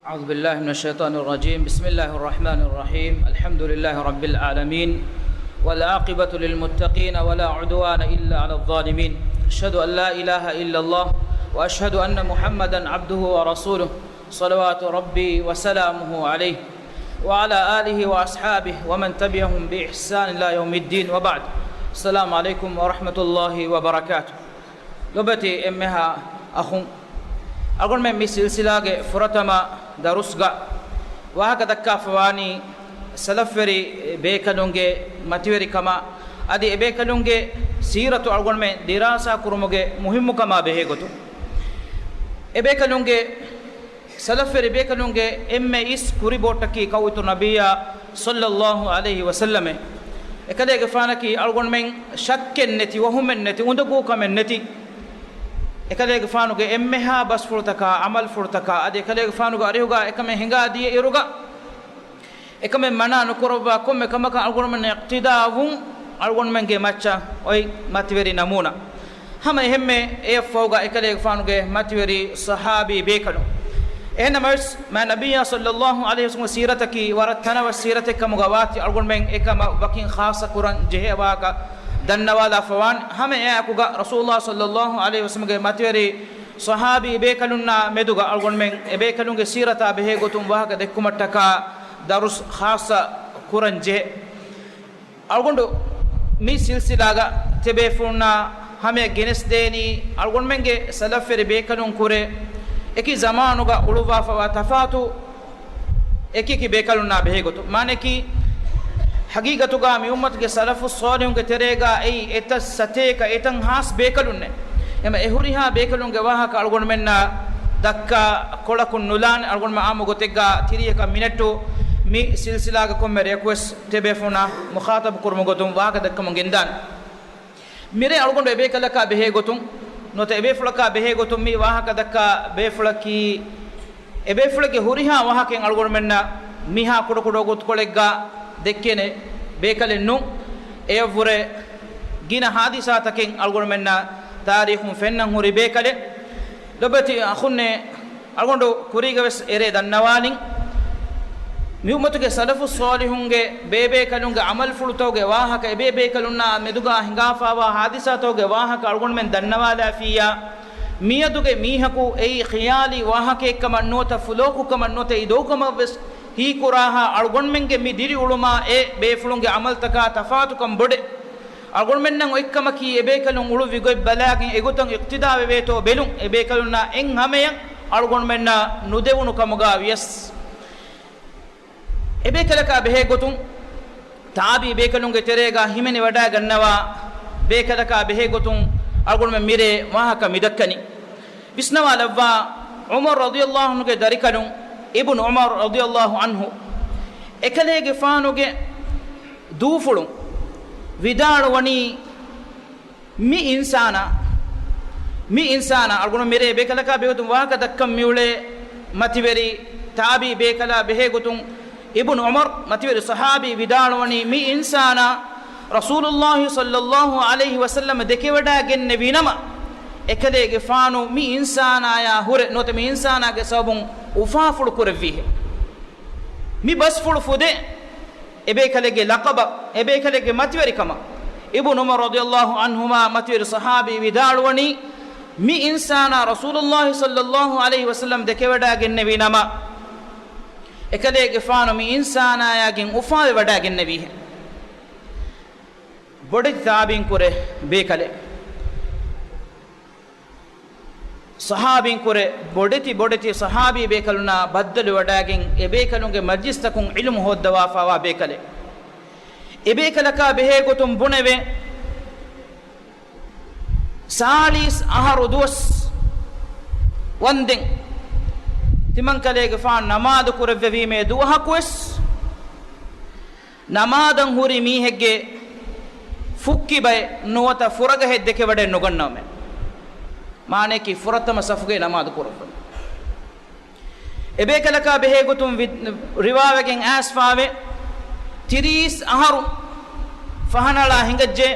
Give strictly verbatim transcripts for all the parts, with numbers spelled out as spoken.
أعوذ بالله من الشيطان الرجيم. بسم الله الرحمن الرحيم. الحمد لله رب العالمين. والعاقبة للمتقين ولا عدوان إلا على الظالمين. أشهد أن لا إله إلا الله وأشهد أن محمدا عبده ورسوله. صلوات ربي وسلامه عليه وعلى آله وأصحابه ومن تبعهم بإحسان إلى يوم الدين وبعد. السلام عليكم ورحمة الله وبركاته. ލޮބުވެތި އެންމެހާ އަޚުން، އަޅުގަނޑުމެން މި ސިލްސިލާގެ ފުރަތަމަ ދަރުސްގަ ވާހަކަ ދައްކާފަވާނީ ސަލަފްވެރި ބޭކަލުންގެ މަތިވެރިކަމާ، އަދި އެބޭކަލުންގެ ސީރަތު އަޅުގަނޑުމެން ދިރާސާ ކުރުމުގެ މުހިއްމުކަމާ ބެހޭގޮތުން. އެބޭކަލުންގެ ސަލަފްވެރި ބޭކަލުންގެ އެންމެ އިސް ކުރިބޯޓަކީ ކައުއިތު ނަބިއްޔާ ޞައްލައްލާހު ޢަލައިހި ވަސައްލަމެ. އެކަލޭގެފާނަކީ އަޅުގަނޑުމެން ޝައްކެއް ނެތި، ވަހުމެއް ނެތި، އުނދަގޫކަމެއް ނެތި، އެކަލޭގެފާނުގެ އެންމެހާ ބަސްފުޅުތަކާ، ޢަމަލުފުޅުތަކާ، އަދި އެކަލޭގެފާނުގެ އަރިހުގާ އެކަމެއް ހިނގާ ދިޔަ އިރުގަ، އެކަމެއް މަނާ ނުކުރައްވާ ކޮންމެ ކަމަކަށް އަޅުގަނޑުމެން އިޤްތިދާވުން އަޅުގަނޑުމެންގެ މައްޗަށް އޮތް މަތިވެރި ނަމޫނާ. ހަމަ އެހެންމެ އެއަށްފަހުގަ އެކަލޭގެފާނުގެ މަތިވެރި ޞަޙާބީ ބޭކަލުން. އެހެންނަމަވެސް، މާތް ނަބިއްޔާ ޞައްލައްލާހު ޢަލައިހި ވަސައްލަމްގެ ސީރަތަކީ ވަރަށް ތަނަވަސް ސީރަތެއް ކަމުގަ ވާތީ އަޅުގަނޑުމެން އެކަމަށް ވަކިން ޚާއްޞަ ކުރަން ޖެހޭ ވާހަކަ ދަންނަވާލާފަވާނެ. ހަމަ އެއާއެކުގަ ރަސޫލުﷲ ޞައްލައްލާހު ޢަލައިހި ވަސައްލަމްގެ މަތިވެރި ޞަޙާބީ ބޭކަލުންނާ މެދުގަ އަޅުގަނޑުމެން އެބޭކަލުންގެ ސީރަތާ ބެހޭގޮތުން ވާހަކަ ދެއްކުމަށްޓަކާ ދަރުސް ޚާއްޞަ ކުރަން ޖެހޭ. އަޅުގަނޑު މި ސިލްސިލާގަ ތިބޭފުޅުންނާ ހަމަޔަށް ގެނެސްދޭނީ، އަޅުގަނޑުމެންގެ ސަލަފްވެރި ބޭކަލުން ކުރެ އެކި ޒަމާނުގަ އުޅުއްވާފަވާ ތަފާތު އެކިއެކި ބޭކަލުންނާ ބެހޭގޮތުން. މާނައަކީ، ހަގީގަތުގަ މި އުއްމަތުގެ ސަލަފުއް ޞާލިޙުންގެ ތެރޭގަ އެއީ އެތައް ސަތޭކަ އެތައް ހާސް ބޭކަލުންނޭ. އެމަ އެ ހުރިހާ ބޭކަލުންގެ ވާހަކަ އަޅުގަނޑުމެންނާ ދައްކާ ކޮޅަކުން ނުލާނެ. އަޅުގަނޑުމެން އާއްމު ގޮތެއްގަ ތިރީހަކަށް މިނެޓު މި ސިލްސިލާގަ ކޮންމެ ރެޔަކުވެސް ތިބޭފުޅުންނާ މުޚާޠަބު ކުރުމުގެ ގޮތުން ވާހަކަ ދައްކަމުން ގެންދާނެ. މިރޭ އަޅުގަނޑު އެބޭކަލަކާ ބެހޭގޮތުން، ނުވަތަ އެބޭފުޅަކާ ބެހޭގޮތުން މި ވާހަކަ ދައްކާ ބޭފުޅަކީ، އެބޭފުޅެއްގެ ހުރިހާ ވާހަކައެއް އަޅުގަނޑުމެންނަށް މިހާ ކުޑަކުޑަ ގޮތުކޮޅެއްގަ ދެއްކޭނެ ބޭކަލެއް ނޫން. އެޔަށްވުރެ ގިނަ ހާދިސާތަކެއް އަޅުގަނޑުމެންނަށް ތާރީޚުން ފެންނަން ހުރި ބޭކަލެއް. ލޮބުވެތި އަޚުންނޭ، އަޅުގަނޑު ކުރީގަވެސް އެރޭ ދަންނަވާލިން. މި އުއްމަތުގެ ސަލަފުއް ޞާލިޙުންގެ ބޭބޭކަލުންގެ ޢަމަލުފުޅުތަކުގެ ވާހަކަ، އެބޭބޭކަލުންނާ މެދުގާ ހިނގާފާވާ ހާދިސާތަކުގެ ވާހަކަ އަޅުގަނޑުމެން ދަންނަވާލާފިއްޔާ، މިއަދުގެ މީހަކު އެއީ ޚިޔާލީ ވާހަކައެއްކަމަށް ނުވަތަ ފުލޯކުކަމަށް ނުވަތަ އެއީ ދޮގުކަމަށްވެސް ހީކުރާހާ އަޅުގަނޑުމެންގެ މި ދިރިއުޅުމާ އެ ބޭފުޅުންގެ ޢަމަލުތަކާ ތަފާތުކަން ބޮޑެ. އަޅުގަނޑުމެންނަށް އޮތްކަމަކީ އެބޭކަލުން އުޅުއްވި ގޮތް ބަލާގެން އެގޮތަށް އިޤްތިދާވެވޭތޯ ބެލުން، އެބޭކަލުންނާ އެއްހަމަޔަށް އަޅުގަނޑުމެންނަށް ނުދެވުނު ކަމުގަ ވިޔަސް. އެބޭކަލަކާ ބެހޭގޮތުން ތާބީ ބޭކަލުންގެ ތެރޭގަ ހިމެނިވަޑައިގަންނަވާ ބޭކަލަކާ ބެހޭގޮތުން އަޅުގަނޑުމެން މިރޭ ވާހަކަ މިދައްކަނީ. ވިސްނަވާލައްވާ، ޢުމަރު ރަޟިޔަﷲ ޢަންހުގެ ދަރިކަލުން، އިބްނު ޢުމަރު ރަޟިޔަﷲ ޢަންހު، އެކަލޭގެފާނުގެ ދޫފުޅުން ވިދާޅުވަނީ، މި އިންސާނާ، މި އިންސާނާ، އަޅުގަނޑު މިރޭ ބޭކަލަކާ ބެހޭގޮތުން ވާހަކަ ދައްކަން މިއުޅޭ މަތިވެރި ތާބީ ބޭކަލާ ބެހޭގޮތުން، އިބްނު ޢުމަރު މަތިވެރި ޞަޙާބީ ވިދާޅުވަނީ، މި އިންސާނާ ރަސޫލުﷲ ޞައްލައްލާހު ޢަލައިހި ވަސައްލަމަ ދެކެވަޑައިގެންނެވި ނަމަ، އެކަލޭގެފާނު މި އިންސާނާޔާ ހުރެ ނުވަތަ މި އިންސާނާގެ ސަބަބުން އުފާފުޅު ކުރެއްވީހެއް. މި ބަސްފުޅު ފުދޭ އެބޭކަލެއްގެ ލަޤަބަށް، އެބޭކަލެއްގެ މަތިވެރިކަމަށް. އިބްނު ޢުމަރު ރަޟިޔަﷲ ޢަންހުމާ މަތިވެރި ޞަޙާބީ ވިދާޅުވަނީ، މި އިންސާނާ ރަސޫލުﷲ ޞައްލައްލާހު ޢަލައިހި ވަސައްލަމަ ދެކެވަޑައިގެންނެވި ނަމަ، އެކަލޭގެފާނު މި އިންސާނާޔާގެން އުފާވެވަޑައިގެންނެވީހެއް. ބޮޑެތި ތާބީން ކުރެ ބޭކަލެއް. ޞަޙާބީން ކުރެ ބޮޑެތި ބޮޑެތި ޞަޙާބީ ބޭކަލުންނާ ބައްދަލުވެވަޑައިގެން އެބޭކަލުންގެ މަޖްލިސްތަކުން ޢިލްމު ހޯއްދަވާފާވާ ބޭކަލެއް. އެބޭކަލަކާ ބެހޭގޮތުން ބުނެވޭ، ސާޅީސް އަހަރު ދުވަސް ވަންދެން ތިމަންކަލޭގެފާނު ނަމާދު ކުރެއްވެވީމޭ ދުވަހަކުވެސް، ނަމާދަށް ހުރި މީހެއްގެ ފުއްކިބައެއް ނުވަތަ ފުރަގަހެއް ދެކެވަޑައެއް ނުގަންނަވަމޭ. މާނައަކީ ފުރަތަމަ ސަފުގައި ނަމާދު ކުރައްވަން. އެބޭކަލަކާ ބެހޭގޮތުން ވި-، ރިވާވެގެން އައިސްފާވޭ، ތިރީސް އަހަރު ފަހަނަޅާ ހިނގައްޖެ،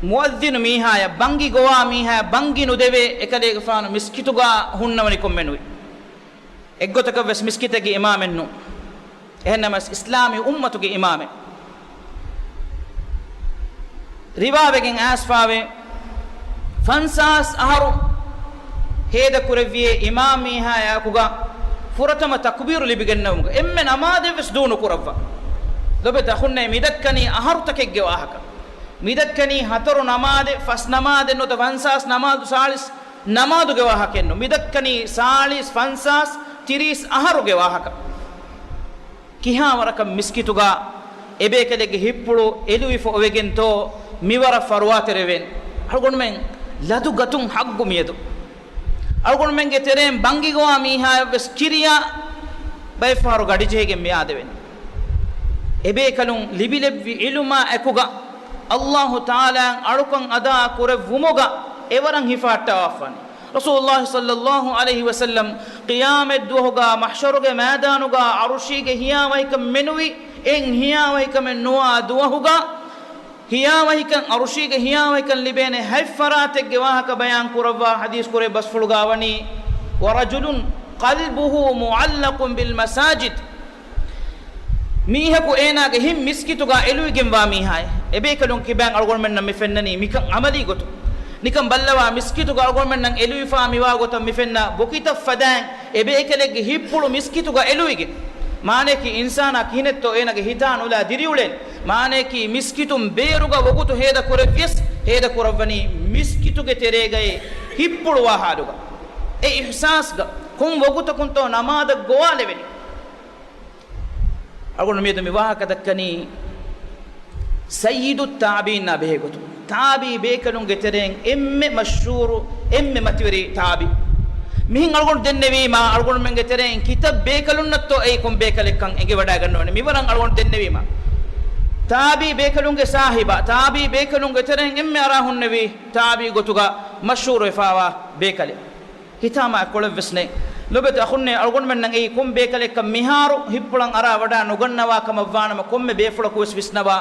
މުއައްޒިނު މީހާޔަށް، ބަންގި ގޮވާ މީހާޔަށް ބަންގި ނުދެވޭ، އެކަލޭގެފާނު މިސްކިތުގަ ހުންނަވަނި ކޮންމެ ނުވި. އެއްގޮތަކަށް ވެސް މިސްކިތެއްގެ އިމާމެއް ނޫން. އެހެންނަމަސް އިސްލާމީ އުއްމަތުގެ އިމާމެއް. ރިވާވެގެން އައިސްފާވޭ، ފަންސާސް އަހަރު ހޭދަ ކުރެއްވިޔޭ އިމާމް މީހާޔާއެކުގަ ފުރަތަމަ ތަކުބީރު ލިބިގެންނެވުމުގަ އެންމެ ނަމާދެއްވެސް ދޫ ނުކުރައްވާ. ލޮބެތި އަޚުންނޭ، މިދައްކަނީ އަހަރުތަކެއްގެ ވާހަކަ. މިދައްކަނީ ހަތަރު ނަމާދެއް، ފަސް ނަމާދެއް ނުވަތަ ފަންސާސް ނަމާދު، ސާޅީސް ނަމާދުގެ ވާހަކައެއް ނޫން. މިދައްކަނީ ސާޅީސް، ފަންސާސް، ތިރީސް އަހަރުގެ ވާހަކަ. ކިހާވަރަކަށް މިސްކިތުގަ އެބޭކަލެއްގެ ހިތްޕުޅު އެލުވިފަ އޮވެގެންތޯ މިވަރަށް ފަރުވާތެރިވެން. އަޅުގަނޑުމެން ލަދު ގަތުން ހައްގު މިއަދު. އަޅުގަނޑުމެންގެ ތެރެއިން ބަންގިގޮވާ މީހާއަށްވެސް ކިރިޔާ ބައެއްފަހަރު ގަޑިޖެހިގެން މިއާދެވެން. އެބޭކަލުން ލިބިލެއްވި ޢިލްމާ އެކުގަ އައްލާހު ތަޢާލާއަށް އަޅުކަން އަދާ ކުރެއްވުމުގަ އެވަރަށް ހިފަހައްޓަވާފާނެ. ރަސޫލުﷲ ޞައްލައްލާހު ޢަލައިހި ވަސައްލަމް ޤިޔާމަތްދުވަހުގަ މަޙްޝަރުގެ މައިދާނުގަ ޢަރުޝީގެ ހިޔާވަހިކަން މެނުވި، އެއް ހިޔާވަހިކަމެއް ނުވާ ދުވަހުގަ ހިޔާވަހިކަން، ޢަރުޝީގެ ހިޔާވަހިކަން ލިބޭނެ ހަތް ފަރާތެއްގެ ވާހަކަ ބަޔާން ކުރައްވާ ޙަދީޘް ކުރެ ބަސްފުޅުގަ ވަނީ، ورجل قلبه معلق بالمساجد. މީހަކު އޭނާގެ ހިތް މިސްކިތުގަ އެލުވިގެންވާ މީހާއެއް. އެބޭކަލުން ކިބައިން އަޅުގަނޑުމެންނަށް މި ފެންނަނީ މިކަން ޢަމަލީ ގޮތުން. ނިކަން ބައްލަވާ މިސްކިތުގަ އަޅުގަނޑުމެންނަށް އެލުވިފާ މިވާ ގޮތަށް މި ފެންނަ ބޮކިތައް ފަދައިން އެބޭކަލެއްގެ ހިތްޕުޅު މިސްކިތުގަ އެލުވިގެން. މާނައަކީ އިންސާނާ ކިހިނެއްތޯ އޭނާގެ ހިތާ ނުލާ ދިރިއުޅޭނެ. މާނައަކީ މިސްކިތުން ބޭރުގަ ވަގުތު ހޭދަ ކުރެއްވިޔަސް ހޭދަ ކުރައްވަނީ މިސްކިތުގެ ތެރޭގައި ހިތްޕުޅުވާ ޙާލުގަ. އެ އިޙްސާސްގަ ކޮން ވަގުތަކުންތޯ ނަމާދަށް ގޮވާލެވެނީ. އަޅުގަނޑު މިއަދު މި ވާހަކަ ދައްކަނީ ސައްޔިދު ތާބީންނާ ބެހޭ ގޮތުން. ތާބީ ބޭކަލުންގެ ތެރެއިން އެންމެ މަޝްހޫރު، އެންމެ މަތިވެރި ތާބީ. މިހެން އަޅުގަނޑު ދެންނެވީމާ، އަޅުގަނޑުމެންގެ ތެރެއިން ކިތައް ބޭކަލުންނަށްތޯ އެއީ ކޮން ބޭކަލެއްކަން އެނގިވަޑައިގަންނަވަނީ. މިވަރަށް އަޅުގަނޑު ދެންނެވީމާ. ތާބީ ބޭކަލުންގެ ސާހިބާ، ތާބީ ބޭކަލުންގެ ތެރެއިން އެންމެ އަރާ ހުންނެވީ ތާބީ ގޮތުގަ މަޝްހޫރުވެފާވާ ބޭކަލެއް. ހިތާމައަށް ކޮޅެއްވެސް ނެތް. ލޮބެތި އަޚުންނޭ، އަޅުގަނޑުމެންނަށް އެއީ ކޮން ބޭކަލެއްކަން މިހާރު ހިތްޕުޅަށް އަރާ ވަޑާ ނުގަންނަވާ ކަމަށްވާނަމަ، ކޮންމެ ބޭފުޅަކުވެސް ވިސްނަވާ،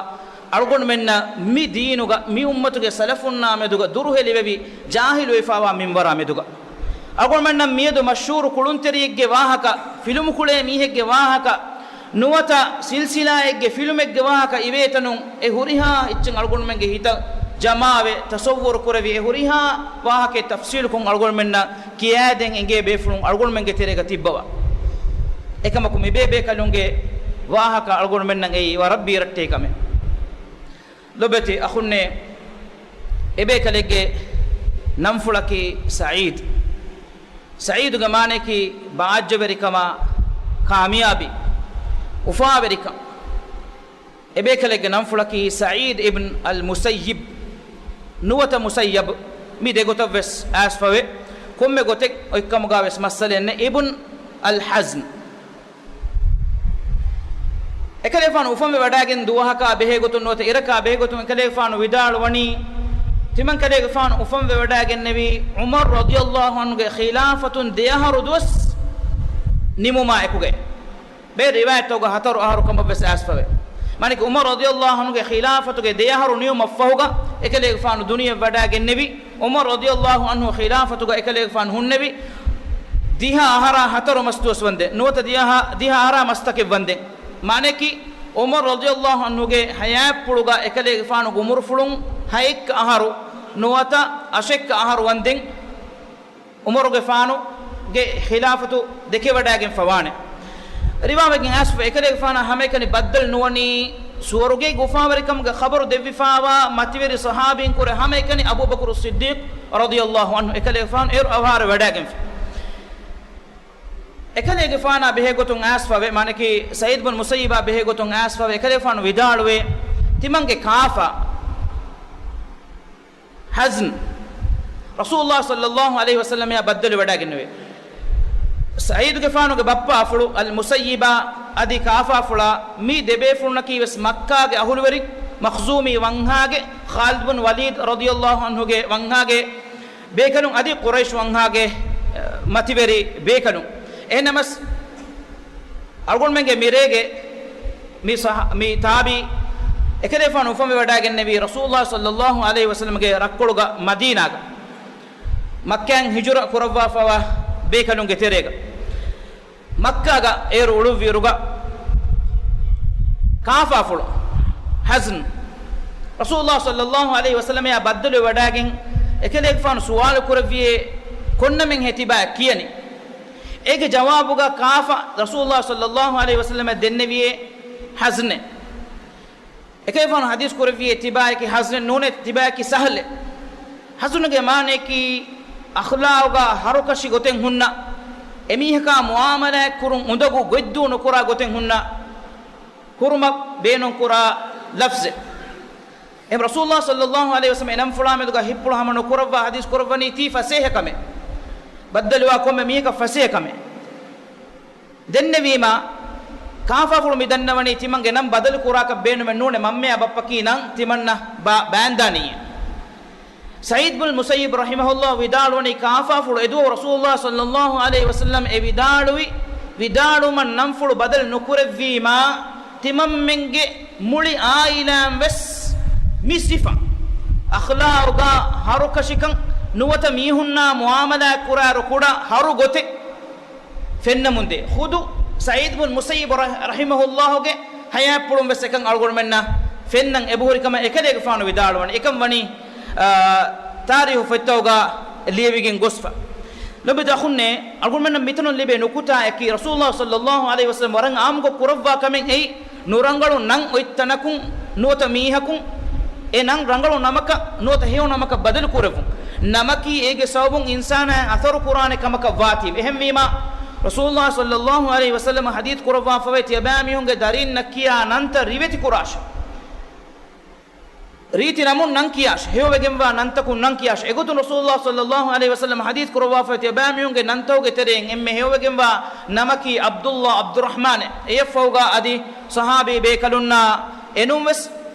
އަޅުގަނޑުމެންނަށް މި ދީނުގަ، މި އުއްމަތުގެ ސަލަފުންނާ މެދުގަ ދުރުހެލިވެވި، ޖާހިލުވެފާވާ މިންވަރާ މެދުގަ. އަޅުގަނޑުމެންނަށް މިއަދު މަޝްހޫރު ކުޅުންތެރިއެއްގެ ވާހަކަ، ފިލުމުކުޅޭ މީހެއްގެ ވާހަކަ، ނުވަތަ ސިލްސިލާއެއްގެ ފިލުމެއްގެ ވާހަކަ އިވޭތަނުން، އެ ހުރިހާ އެއްޗެއް އަޅުގަނޑުމެންގެ ހިތަށް ޖަމާވެ، ތަޞައްވުރު ކުރެވި، އެ ހުރިހާ ވާހަކައެއް ތަފްޞީލުކޮށް އަޅުގަނޑުމެންނަށް ކިޔައިދޭން އެނގޭ ބޭފުޅުން އަޅުގަނޑުމެންގެ ތެރޭގަ ތިއްބަވާ. އެކަމަކު މިބޭބޭކަލުންގެ ވާހަކަ އަޅުގަނޑުމެންނަށް އެއީ ވަރަށް ބީރައްޓެހި ކަމެއް. ލޮބެތި އަޚުންނޭ، އެބޭކަލެއްގެ ނަންފުޅަކީ ސަޢީދު. ސަޢީދުގެ މާނައަކީ ބާއްޖަވެރިކަމާ ކާމިޔާބީ، އުފާވެރިކަން. އެބޭކަލެއްގެ ނަންފުޅަކީ ސަޢީދު އިބްން އަލް މުސައްޔިބް ނުވަތަ މުސައްޔަބް، މި ދެގޮތަށްވެސް އައިސްފަވޭ. ކޮންމެ ގޮތެއް އޮތްކަމުގަވެސް މައްސަލައެއް ނެތް. އިބްން އަލް ޙަޒްން. އެކަލޭގެފާނު އުފަންވެ ވަޑައިގެން ދުވަހަކާ ބެހޭގޮތުން ނުވަތަ އިރަކާ ބެހޭގޮތުން އެކަލޭގެފާނު ވިދާޅުވަނީ، ތިމަންކަލޭގެފާނު އުފަންވެ ވަޑައިގެންނެވީ ޢުމަރު ރަޟިޔަﷲ ޢަންހުގެ ޚިލާފަތުން ދެއަހަރު ދުވަސް ނިމުމާ އެކުގައި. ބައެއް ރިވާޔަތްތަކުގަ ހަތަރު އަހަރު ކަމަށްވެސް އައިސްފަވޭ. މާނައަކީ ޢުމަރު ރަޟިޔަﷲ ޢަންހުގެ ޚިލާފަތުގެ ދެއަހަރު ނިމުމަށްފަހުގަ އެކަލޭގެފާނު ދުނިޔެ ވަޑައިގެންނެވީ. ޢުމަރު ރަޟިޔަﷲ ޢަންހު ޚިލާފަތުގަ އެކަލޭގެފާނު ހުންނެވި ދިހަ އަހަރާ ހަތަރު މަސް ދުވަސް ވަންދެން ނުވަތަ ދިހަ، ދިހަ އަހަރާ މަސްތަކެއް ވަންދެން. މާނައަކީ، ޢުމަރު ރަޟިޔަﷲ ޢަންހުގެ ޙަޔާތްޕުޅުގަ އެކަލޭގެފާނުގެ އުމުރުފުޅުން ހައެއްކަ އަހަރު ނުވަތަ އަށެއްކަ އަހަރު ވަންދެން ޢުމަރުގެފާނުގެ ޚިލާފަތު ދެކެވަޑައިގެންފަވާނެ. ރިވާވެގެން އައިސްފަ އެކަލޭގެފާނާ ހަމައެކަނި ބައްދަލު ނުވަނީ، ސުވަރުގޭގެ އުފާވެރިކަމުގެ ޚަބަރު ދެއްވިފާވާ މަތިވެރި ޞަޙާބީން ކުރެ ހަމައެކަނި އަބޫބަކުރު ޞިއްދީޤް ރަޟިޔަﷲ ޢަންހު އެކަލޭގެފާނު އޭރު އަވަހާރަވެވަޑައިގެންފި. އެކަލޭގެފާނާ ބެހޭގޮތުން އައިސްފަވޭ، މާނައަކީ ސަޢީދު ބިން މުސައްޔިބާ ބެހޭގޮތުން އައިސްފަވޭ، އެކަލޭގެފާނު ވިދާޅުވޭ، ތިމަންގެ ކާފާ ޙަޒްން ރަސޫލުﷲ ޞައްލަﷲ ޢަލައިހި ވަސައްލަމައާ ބައްދަލުވެވަޑައިގެންނެވޭ. ސަޢީދުގެފާނުގެ ބައްޕާފުޅު އަލް މުސައްޔިބާ އަދި ކާފާފުޅާ މި ދެބޭފުޅުންނަކީވެސް މައްކާގެ އަހުލުވެރިން، މަޚްޒޫމީ ވަންހާގެ ޚާލިދު ބިން ވަލީދު ރަޟިޔަﷲ ޢަންހުގެ ވަންހާގެ ބޭކަލުން އަދި ޤުރައިޝް ވަންހާގެ، އަ، މަތިވެރި ބޭކަލުން. އެހެންނަމަސް، އަޅުގަނޑުމެންގެ މިރޭގެ މި ޞަޙ-، މި ތާބީ އެކަލޭގެފާނު އުފަންވެވަޑައިގެންނެވީ ރަސޫލުﷲ ޞައްލަﷲ ޢަލައިހި ވަސައްލަމްގެ ރަށްކޮޅުގަ މަދީނާގަ، މައްކާއިން ހިޖުރަ ކުރައްވާފަވާ ބޭކަލުންގެ ތެރޭގަ. މައްކާގަ އޭރު އުޅުއްވިއިރުގަ ކާފާފުޅު ހަޒްން ރަސޫލުﷲ ޞައްލަﷲ ޢަލައިހި ވަސައްލަމައާ ބައްދަލުވެވަޑައިގެން އެކަލޭގެފާނު ސުވާލު ކުރެއްވިއޭ ކޮންނަމެންހޭ ތިބާ ކިޔަނީ؟ އޭގެ ޖަވާބުގަ ކާފަ ރަސޫލުﷲ ޞައްލަﷲ ޢަލައިހި ވަސައްލަމައަށް ދެންނެވިއޭ ހަޒްނޭ. އެކަލޭގެފާނު ޙަދީޘް ކުރެއްވިއޭ ތިބާޔަކީ ހަޒްނެއް ނޫނޭ، ތިބާޔަކީ ސަހްލެއް. ހަޒްނުގެ މާނަޔަކީ އަޚްލާގާ ހަރުކަށި ގޮތެއް ހުންނަ، އެމީހަކާ މުޢާމަލާތް ކުރުން އުނދަގޫ ގޮތްދޫ ނުކުރާ ގޮތެއް ހުންނަ ހުރުމަށް ބޭނުންކުރާ ލަފްޒެއް. އެހެން ރަސޫލުﷲ ޞައްލަﷲ ޢަލައިހި ވަސައްލަމަ އެ ނަންފުޅާ މެދުގަ ހިތްޕުޅު ހަމަ ނުކުރައްވާ ޙަދީޘް ކުރައްވަނީ ތީ ފަސޭހަ ކަމެއް. ބައްދަލުވާ ކޮންމެ މީހަކަށް ފަސޭހަ ކަމެއް. ދެންނެވީމާ، ކާފާފުޅު މި ދަންނަވަނީ ތިމަންގެ ނަން ބަދަލު ކުރާކަށް ބޭނުމެއް ނޫނޭ، މަންމަޔާ ބައްޕަކީ ނަން ތިމަންނަ ބާ-، ބާންދާނީ. ސަޢީދު ބިން މުސައްޔިބް ރަޙިމަހުﷲ ވިދާޅުވަނީ، ކާފާފުޅު އެދުވަހު ރަސޫލުﷲ ޞައްލަﷲ ޢަލައިހި ވަސައްލަމް އެ ވިދާޅުވި، ވިދާޅުވުމަށް ނަންފުޅު ބަދަލު ނުކުރެއްވީމާ، ތިމަންމެންގެ މުޅި އާއިލާއިން ވެސް މި ސިފަ، އަޚްލާގާ ހަރުކަށިކަން، ނުވަތަ މީހުންނާ މުޢާމަލާތް ކުރާއިރު ކުޑަ ހަރު ގޮތެއް ފެންނަމުންދޭ. ޚުދު ސަޢީދު ބިން މުސައްޔިބް ރަ-، ރަޙިމަހުﷲގެ ޙަޔާތްޕުޅުން ވެސް އެކަން އަޅުގަނޑުމެންނަށް ފެންނަން އެބަހުރި ކަމަށް އެކަލޭގެފާނު ވިދާޅުވަނީ. އެކަން ވަނީ، އާ، ތާރީޚު ފޮތްތަކުގަ ލިޔެވިގެން ގޮސްފަ. ލޮބުވެތި އަޚުންނޭ، އަޅުގަނޑުމެންނަށް މިތަނުން ލިބޭ ނުކުތާއަކީ، ރަސޫލުﷲ ޞައްލަﷲ ޢަލައިހި ވަސައްލަމް ވަރަށް ޢާއްމުކޮށް ކުރައްވާ ކަމެއް އެއީ، ނުރަނގަޅު ނަން އޮތް ތަނަކުން ނުވަތަ މީހަކުން އެ ނަން ރަނގަޅު ނަމަކަށް ނުވަތަ ހެޔޮ ނަމަކަށް ބަދަލު ކުރެއްވުން. ނަމަކީ އޭގެ ސަބަބުން އިންސާނާއަށް އަސަރު ކުރާނެ ކަމަކަށް ވާތީވެ. އެހެންވީމާ، ރަސޫލުﷲ ޞައްލަﷲ ޢަލައިހި ވަސައްލަމަ ޙަދީޘް ކުރައްވާފަވޭ، ތިޔަބައިމީހުންގެ ދަރީންނަށް ކިޔާ ނަންތައް ރިވެތި ކުރާށޭ. ރީތި ނަމުން ނަން ކިޔާށޭ، ހެޔޮވެގެންވާ ނަންތަކުން ނަން ކިޔާށޭ. އެގޮތުން ރަސޫލުﷲ ޞައްލަﷲ ޢަލައިހި ވަސައްލަމަ ޙަދީޘް ކުރައްވާފަވޭ، ތިޔަބައިމީހުންގެ ނަންތަކުގެ ތެރެއިން އެންމެ ހެޔޮވެގެންވާ ނަމަކީ ޢަބްދުﷲ، ޢަބްދުއްރަޙްމާނޭ. އެޔަށްފަހުގަ އަދި ޞަޙާބީ ބޭކަލުންނާ އެނޫންވެސް،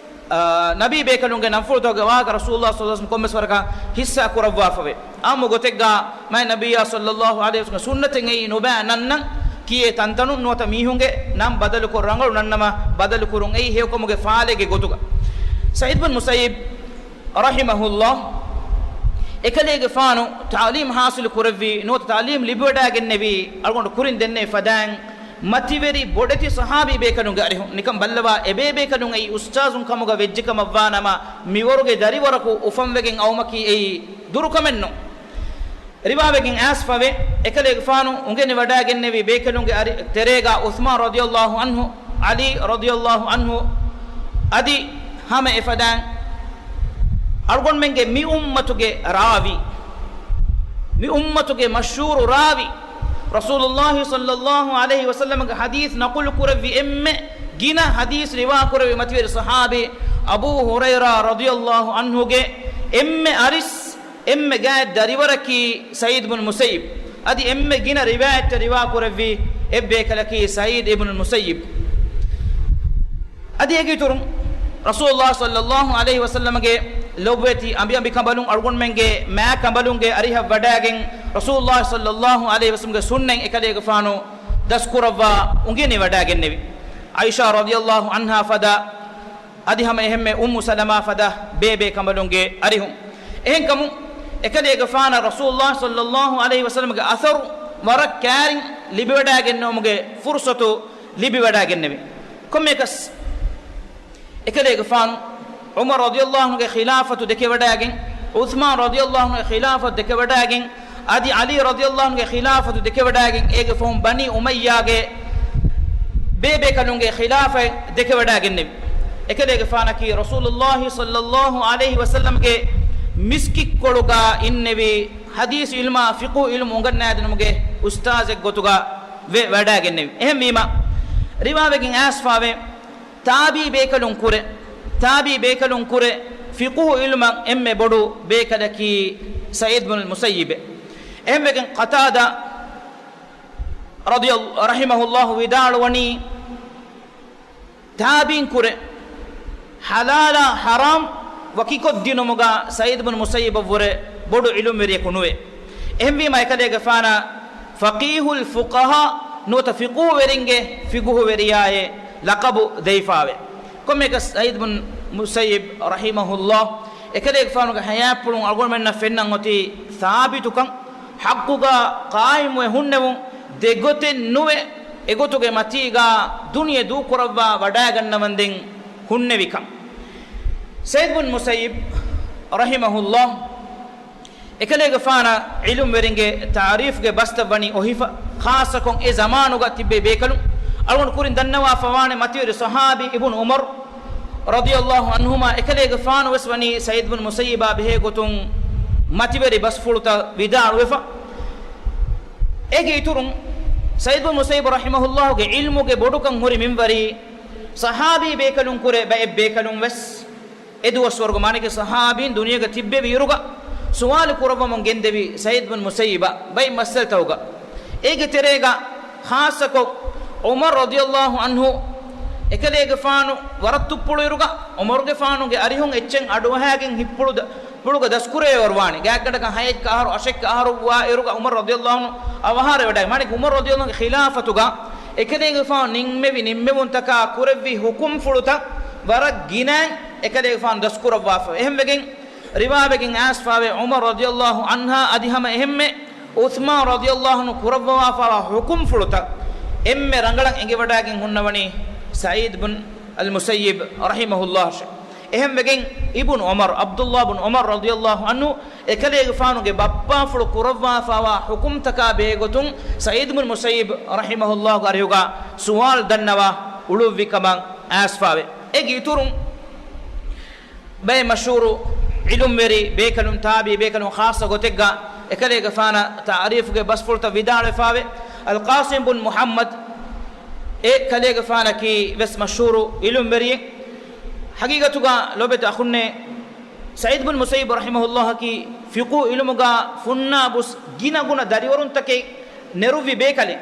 އާ، ނަބީ ބޭކަލުންގެ ނަންފުޅުތަކުގެ ވާހަކަ ރަސޫލުﷲ ޞައްލަﷲ ޢަލައިހި ވަސައްލަމަ ކޮންމެސް ވަރަކަށް ޙިއްޞާ ކުރައްވާފަވޭ. އާއްމު ގޮތެއްގަ މާތް ނަބިއްޔާ ޞައްލަﷲ ޢަލައިހި ވަސައްލަމަ ސުންނަތެއް އެއީ، ނުބައި ނަންނަން ކިޔޭ ތަންތަނުން ނުވަތަ މީހުންގެ ނަން ބަދަލުކޮށް ރަނގަޅު ނަންނަމަ ބަދަލުކުރުން އެއީ، ހެޔޮކަމުގެ ފާލެއްގެ ގޮތުގަ. ސަޢީދު ބިން މުސައްޔިބް ރަޙިމަހުﷲ އެކަލޭގެފާނު ތަޢުލީމް ޙާޞިލު ކުރެއްވީ ނުވަތަ ތަޢުލީމް ލިބިވަޑައިގެންނެވީ އަޅުގަނޑު ކުރިން ދެންނެވި ފަދައިން، މަތިވެރި ބޮޑެތި ޞަޙާބީ ބޭކަލުންގެ އަރިހުން. ނިކަން ބައްލަވާ، އެބޭބޭކަލުން އެއީ އުސްތާޒުން ކަމުގަ ވެއްޖެކަމަށްވާނަމަ، މިވަރުގެ ދަރިވަރަކު އުފަންވެގެން އައުމަކީ އެއީ ދުރުކަމެއްނޫން. ރިވާވެގެން އައިސްފަވޭ، އެކަލޭގެފާނު އުނގެނިވަޑައިގެންނެވި ބޭކަލުންގެ އަރި-، ތެރޭގަ ޢުޘްމާން ރަޟިޔަﷲ ޢަންހު، ޢަލީ ރަޟިޔަﷲ ޢަންހު، އަދި ހަމަ އެފަދައިން އަޅުގަނޑުމެންގެ މި އުއްމަތުގެ ރާވީ، މި އުއްމަތުގެ މަޝްހޫރު ރާވީ، ރަސޫލުﷲ ޞައްލަﷲ ޢަލައިހި ވަސައްލަމަގެ ޙަދީޘް ނަޤުލު ކުރެއްވި އެންމެ ގިނަ ޙަދީޘް ރިވާ ކުރެއްވި މަތިވެރި ޞަޙާބީ އަބޫ ހުރައިރާ ރަޟިޔަﷲ ޢަންހުގެ އެންމެ އަރިސް، އެންމެ ގާތް ދަރިވަރަކީ ސަޢީދު ބިން މުސައްޔިބް. އަދި އެންމެ ގިނަ ރިވާޔަތްތައް ރިވާ ކުރެއްވި އެއްބޭކަލަކީ ސަޢީދު އިބްނުލް މުސައްޔިބް. އަދި އޭގެ އިތުރުން ރަސޫލުﷲ ޞައްލަﷲ ޢަލައިހި ވަސައްލަމަގެ ލޮބުވެތި އަނބިއަނބިކަނބަލުން އަޅުގަނޑުމެންގެ މާތް ކަނބަލުންގެ އަރިހަށް ވަޑައިގެން، ރަސޫލުﷲ ޞައްލަﷲ ޢަލައިހި ވަސައްލަމަގެ ސުންނަތް އެކަލޭގެފާނު ދަސްކުރައްވާ އުނގެނިވަޑައިގެންނެވި. ޢާއިޝާ ރަޟިޔަﷲ ޢަންހާ ފަދަ އަދި ހަމަ އެހެންމެ އުއްމު ސަލަމާ ފަދަ ބޭބޭ ކަނބަލުންގެ އަރިހުން. އެހެންކަމުން، އެކަލޭގެފާނަށް ރަސޫލުﷲ ޞައްލަﷲ ޢަލައިހި ވަސައްލަމަގެ އަސަރު ވަރަށް ކައިރިން ލިބިވަޑައިގެންނެވުމުގެ ފުރުޞަތު ލިބިވަޑައިގެންނެވި. ކޮންމެއަކަސް، އެކަލޭގެފާނު ޢުމަރު ރަޟިޔަﷲ ޢަންހުގެ ޚިލާފަތު ދެކެވަޑައިގެން، ޢުޘްމާނު ރަޟިޔަﷲ ޢަންހުގެ ޚިލާފަތު ދެކެވަޑައިގެން، އަދި ޢަލީ ރަޟިޔަﷲ ޢަންހުގެ ޚިލާފަތު ދެކެވަޑައިގެން، އޭގެ ފަހުން ބަނީ އުމައްޔާގެ ބޭބޭކަލުންގެ ޚިލާފަތް ދެކެވަޑައިގެންނެވި. އެކަލޭގެފާނަކީ ރަސޫލުﷲ ޞައްލަﷲ ޢަލައިހި ވަސައްލަމްގެ މިސްކިތްކޮޅުގަ އިންނެވި، ޙަދީޘް ޢިލްމާ ފިޤުހު ޢިލްމު އުނގަންނާދިނުމުގެ އުސްތާޛެއް ގޮތުގަ ވެ ވަޑައިގެންނެވި. އެހެންވީމަ، ރިވާވެގެން އައިސްފާވޭ، ތާބިޢީ ބޭކަލުން ކުރެ، ތާބިޢީ ބޭކަލުން ކުރެ، ފިޤުހު ޢިލްމަށް އެންމެ ބޮޑު ބޭކަލަކީ ސަޢީދު ބިން މުސައްޔިބެ. އެހެންވެގެން ޤަތާދާ ރަޟިޔަ-، ރަޙިމަހުﷲ ވިދާޅުވަނީ، ތާބިޢީން ކުރެ، ޙަލާލާ ޙަރާމް ވަކިކޮށްދިނުމުގަ ސަޢީދު ބިން މުސައްޔިބަށްވުރެ ބޮޑު ޢިލްމުވެރިޔަކު ނުވޭ. އެހެންވީމަ އެކަލޭގެފާނަށް ފަޤީހުލް ފުޤަހާ ނުވަތަ ފިޤުހުވެރިންގެ ފިޤުހުވެރިޔާއޭ ލަޤަބު ދެވިފާވޭ. ކޮންމެއަކަސް ސަޢީދު ބިން މުސައްޔިބް ރަޙިމަހުﷲ އެކަލޭގެފާނުގެ ޙަޔާތްޕުޅުން އަޅުގަނޑުމެންނަށް ފެންނަން އޮތީ ސާބިތުކަން، ޙައްޤުގަ ޤާއިމުވެ ހުންނެވުން، ދެގޮތެއް ނުވެ، އެގޮތުގެ މަތީގާ ދުނިޔެ ދޫކުރައްވާ ވަޑައިގަންނަވަންދެން ހުންނެވިކަން. ސައީދު ބިން މުސައްޔިބް ރަޙިމަހުﷲ އެކަލޭގެފާނަށް ޢިލްމުވެރިންގެ ތަޢުރީފުގެ ބަސްތައް ވަނީ އޮހިފަ، ޚާއްޞަކޮށް އެ ޒަމާނުގަ ތިއްބެވި ބޭކަލުން. އަޅުގަނޑު ކުރިން ދަންނަވާފަވާނެ މަތިވެރި ޞަޙާބީ އިބްނު ޢުމަރު ރަޟިޔަﷲ ޢަންހުމާ އެކަލޭގެފާނު ވެސް ވަނީ ސައީދު ބިން މުސައްޔިބާ ބެހޭ ގޮތުން މަތިވެރި ބަސްފުޅުތައް ވިދާޅުވެފަ. އޭގެ އިތުރުން ސައީދު ބިން މުސައްޔިބް ރަޙިމަހުﷲގެ ޢިލްމުގެ ބޮޑުކަން ހުރި މިންވަރީ ޞަޙާބީ ބޭކަލުން ކުރެ ބައެއް ބޭކަލުން ވެސް އެ ދުވަސްވަރުގަ މާނައަކީ ޞަޙާބީން ދުނިޔޭގަ ތިއްބެވި އިރުގަ ސުވާލު ކުރައްވަމުން ގެންދެވި ސައީދު ބިން މުސައްޔިބަށް ބައެއް މައްސަލަތަކުގަ. އޭގެ ތެރޭގަ ޚާއްޞަކޮށް ޢުމަރު ރަޟިޔަﷲ ޢަންހު އެކަލޭގެފާނު ވަރަށް ތުއްޕުޅު އިރުގަ ޢުމަރުގެފާނުގެ އަރިހުން އެއްޗެއް އަޑުއަހައިގެން ހިތްޕުޅު ދަ-، ޕުޅުގަ ދަސްކުރެވޭވަރު ވާނެ. ގާތްގަނޑަކަށް ހައެއްކަ އަހަރު، އަށެއްކަ އަހަރު ވާ އިރުގަ ޢުމަރު ރަޟިޔަﷲ ޢަންހު އަވަހާރަވެވަޑައި. މާނައަކީ ޢުމަރު ރަޟިޔަﷲ ޢަންހުގެ ޚިލާފަތުގަ އެކަލޭގެފާނު ނިންމެވި ނިންމެވުންތަކާ ކުރެއްވި ޙުކުމްފުޅުތައް ވަރަށް ގިނައިން އެކަލޭގެފާނު ދަސްކުރައްވާފަ. އެހެންވެގެން ރިވާވެގެން އައިސްފަވޭ، ޢުމަރު ރަޟިޔަﷲ ޢަންހާ އަދި ހަމަ އެހެންމެ ޢުޘްމާން ރަޟިޔަﷲ ޢަންހު ކުރައްވަވާފަވާ ޙުކުމްފުޅުތައް އެންމެ ރަނގަޅަށް އެނގިވަޑައިގެން ހުންނަވަނީ ސަޢީދު ބިން އަލް މުސައްޔިބް ރަޙިމަހުﷲ ށޭ. އެހެންވެގެން އިބްނު ޢުމަރު، ޢަބްދުﷲ ބިން ޢުމަރު ރަޟިޔަﷲ ޢަންހު އެކަލޭގެފާނުގެ ބައްޕާފުޅު ކުރައްވާފަވާ ޙުކުމްތަކާ ބެހޭގޮތުން ސަޢީދު ބިން މުސައްޔިބް ރަޙިމަހުﷲގެ އަރިހުގަ ސުވާލު ދަންނަވާ އުޅުއްވި ކަމަށް އައިސްފަވޭ. އޭގެ އިތުރުން ބައެއް މަޝްހޫރު ޢިލްމުވެރި ބޭކަލުން، ތާބިޢީ ބޭކަލުން ޚާއްޞަ ގޮތެއްގަ އެކަލޭގެފާނަށް ތަޢުރީފުގެ ބަސްފުޅުތައް ވިދާޅުވެފަވޭ. އަލްޤާސިމް ބުން މުޙައްމަދު އެ ކަލޭގެފާނަކީ ވެސް މަޝްހޫރު ޢިލްމުވެރިއެއް. ޙަޤީޤަތުގަ ލޯބިވެތި އަޚުންނޭ، ސަޢީދު ބިން މުސައްޔިބް ރަޙިމަހުﷲއަކީ ފިޤުހު ޢިލްމުގަ ފުންނާބުސް ގިނަގުނަ ދަރިވަރުންތަކެއް ނެރުއްވި ބޭކަލެއް.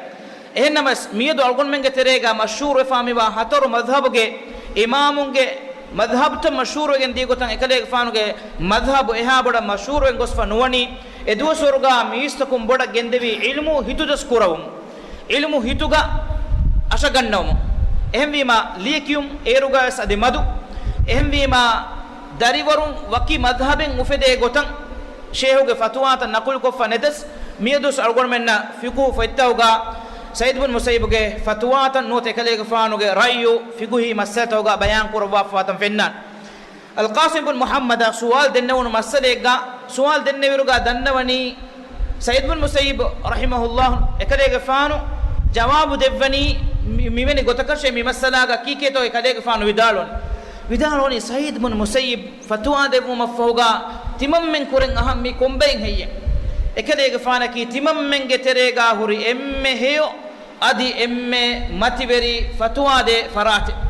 އެހެންނަމަވެސް، މިއަދު އަޅުގަނޑުމެންގެ ތެރޭގަ މަޝްހޫރުވެފާ މިވާ ހަތަރު މަޛްހަބުގެ އިމާމުންގެ މަޛްހަބުތައް މަޝްހޫރުވެގެން ދިޔަ ގޮތަށް، އެކަލޭގެފާނުގެ މަޛްހަބު އެހާ ބޮޑަށް މަޝްހޫރުވެގެން ގޮސްފަ ނުވަނީ، އެ ދުވަސްވަރުގަ މީސްތަކުން ބޮޑަށް ގެންދެވީ ޢިލްމު ހިތުދަސް ކުރަވުން، ޢިލްމު ހިތުގަ އަށަގަންނަވަމުން. އެހެންވީމަ، ލިޔެކިޔުން އޭރުގަވެސް އަދި މަދު. އެހެންވީމަ، ދަރިވަރުން ވަކި މަޛްހަބެއް އުފެދޭ ގޮތަށް ޝޭހުގެ ފަތުވާތައް ނަޤުލުކޮށްފަ ނެތަސް، މިއަދުވެސް އަޅުގަނޑުމެންނަށް ފިޤުހު ފޮތްތަކުގަ ސަޢީދު ބިން މުސައްޔިބުގެ ފަތުވާތައް ނުވަތަ އެކަލޭގެފާނުގެ ރައްޔު ފިޤުހީ މައްސަލަތަކުގަ ބަޔާން ކުރައްވާފަވާތަން ފެންނާނެ. އަލްޤާސިމް ބިން މުޙައްމަދަށް ސުވާލު ދެންނެވުނު މައްސަލައެއްގަ، ސުވާލު ދެންނެވިއިރުގަ ދަންނަވަނީ، ސަޢީދު ބިން މުސައްޔިބް ރަޙިމަހުﷲ އެކަލޭގެފާނު ޖަވާބު ދެއްވަނީ މި-، މިވެނި ގޮތަކަށޭ، މި މައްސަލާގަ ކީކޭތޯ އެކަލޭގެފާނު ވިދާޅުވަނީ. ވިދާޅުވަނީ، ސަޢީދު ބިން މުސައްޔިބް ފަތުވާ ދެއްވުމަށްފަހުގަ ތިމަންމެން ކުރެން އަހަން މީ ކޮންބައެއް ހެއްޔޭ؟ އެކަލޭގެފާނަކީ ތިމަންމެންގެ ތެރޭގަ ހުރި އެންމެ ހެޔޮ އަދި އެންމެ މަތިވެރި ފަތުވާދޭ ފަރާތެއް.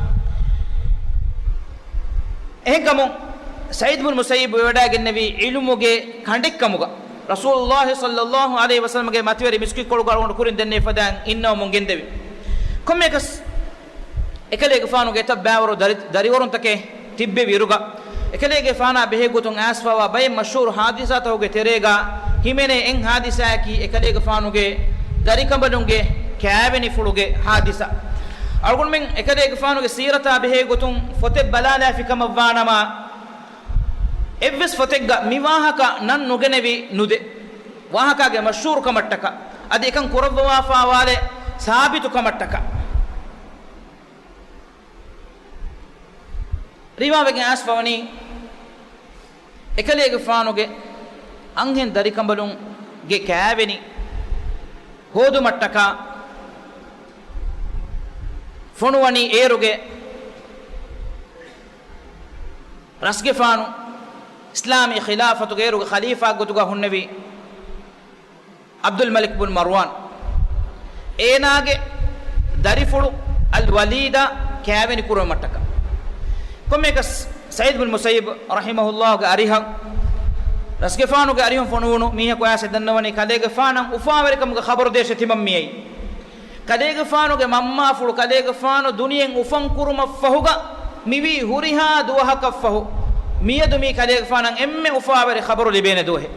އެހެންކަމުން، ސަޢީދު ބިން މުސައްޔިބް ވެވަޑައިގެންނެވީ ޢިލްމުގެ ކަނޑެއްކަމުގަ، ރަސޫލުﷲ ޞައްލަﷲ ޢަލައިހި ވަސައްލަމްގެ މަތިވެރި މިސްކިތްކޮޅުގަ އަޅުގަނޑު ކުރިން ދެންނެވި ފަދައިން އިންނަވަމުން ގެންދެވި. ކޮންމެއަކަސް، އެކަލޭގެފާނުގެ އެތައް ބައިވަރު ދަރި-، ދަރިވަރުންތަކެއް ތިއްބެވި އިރުގަ، އެކަލޭގެފާނާ ބެހޭގޮތުން އައިސްފަވާ ބައެއް މަޝްހޫރު ހާދިސާތަކުގެ ތެރޭގަ ހިމެނޭ އެއް ހާދިސާއަކީ އެކަލޭގެފާނުގެ ދަރިކަނބަލުންގެ ކާވެނިފުޅުގެ ހާދިސާ. އަޅުގަނޑުމެން އެކަލޭގެފާނުގެ ސީރަތާ ބެހޭގޮތުން ފޮތެއް ބަލާލާފި ކަމަށްވާނަމަ، އެއްވެސް ފޮތެއްގަ މި ވާހަކަ ނަން ނުގެނެވި ނުދޭ. ވާހަކާގެ މަޝްހޫރުކަމަށްޓަކާ، އަދި އެކަން ކުރައްވަވާފާވާލެއް ސާބިތުކަމަށްޓަކާ. ރިވާވެގެން އައިސްފަވަނީ، އެކަލޭގެފާނުގެ އަންހެން ދަރިކަނބަލުންގެ ކާވެނި ހޯދުމަށްޓަކާ ފޮނުވަނީ އޭރުގެ ރަސްގެފާނު، އިސްލާމީ ޚިލާފަތުގެ އޭރުގެ ޚަލީފާ ގޮތުގަ ހުންނެވި ޢަބްދުލް މަލިކް ބުން މަރުވާން، އޭނާގެ ދަރިފުޅު އަލް ވަލީދާ ކާވެނި ކުރުމަށްޓަކާ. ކޮންމެއަކަސް، ސަޢީދު ބިން މުސައްޔިބް ރަޙިމަހުﷲގެ އަރިހަށް، ރަސްގެފާނުގެ އަރިހުން ފޮނުވުނު މީހަކު އައިސް ދަންނަވަނީ، ކަލޭގެފާނަށް އުފާވެރިކަމުގެ ޚަބަރު ދޭށޭ ތިމަން މިއައީ. ކަލޭގެފާނުގެ މަންމާފުޅު ކަލޭގެފާނު ދުނިޔެއިން އުފަން ކުރުމަށްފަހުގަ މިވީ ހުރިހާ ދުވަހަކަށްފަހު، މިއަދު މީ ކަލޭގެފާނަށް އެންމެ އުފާވެރި ޚަބަރު ލިބޭނެ ދުވަހެއް.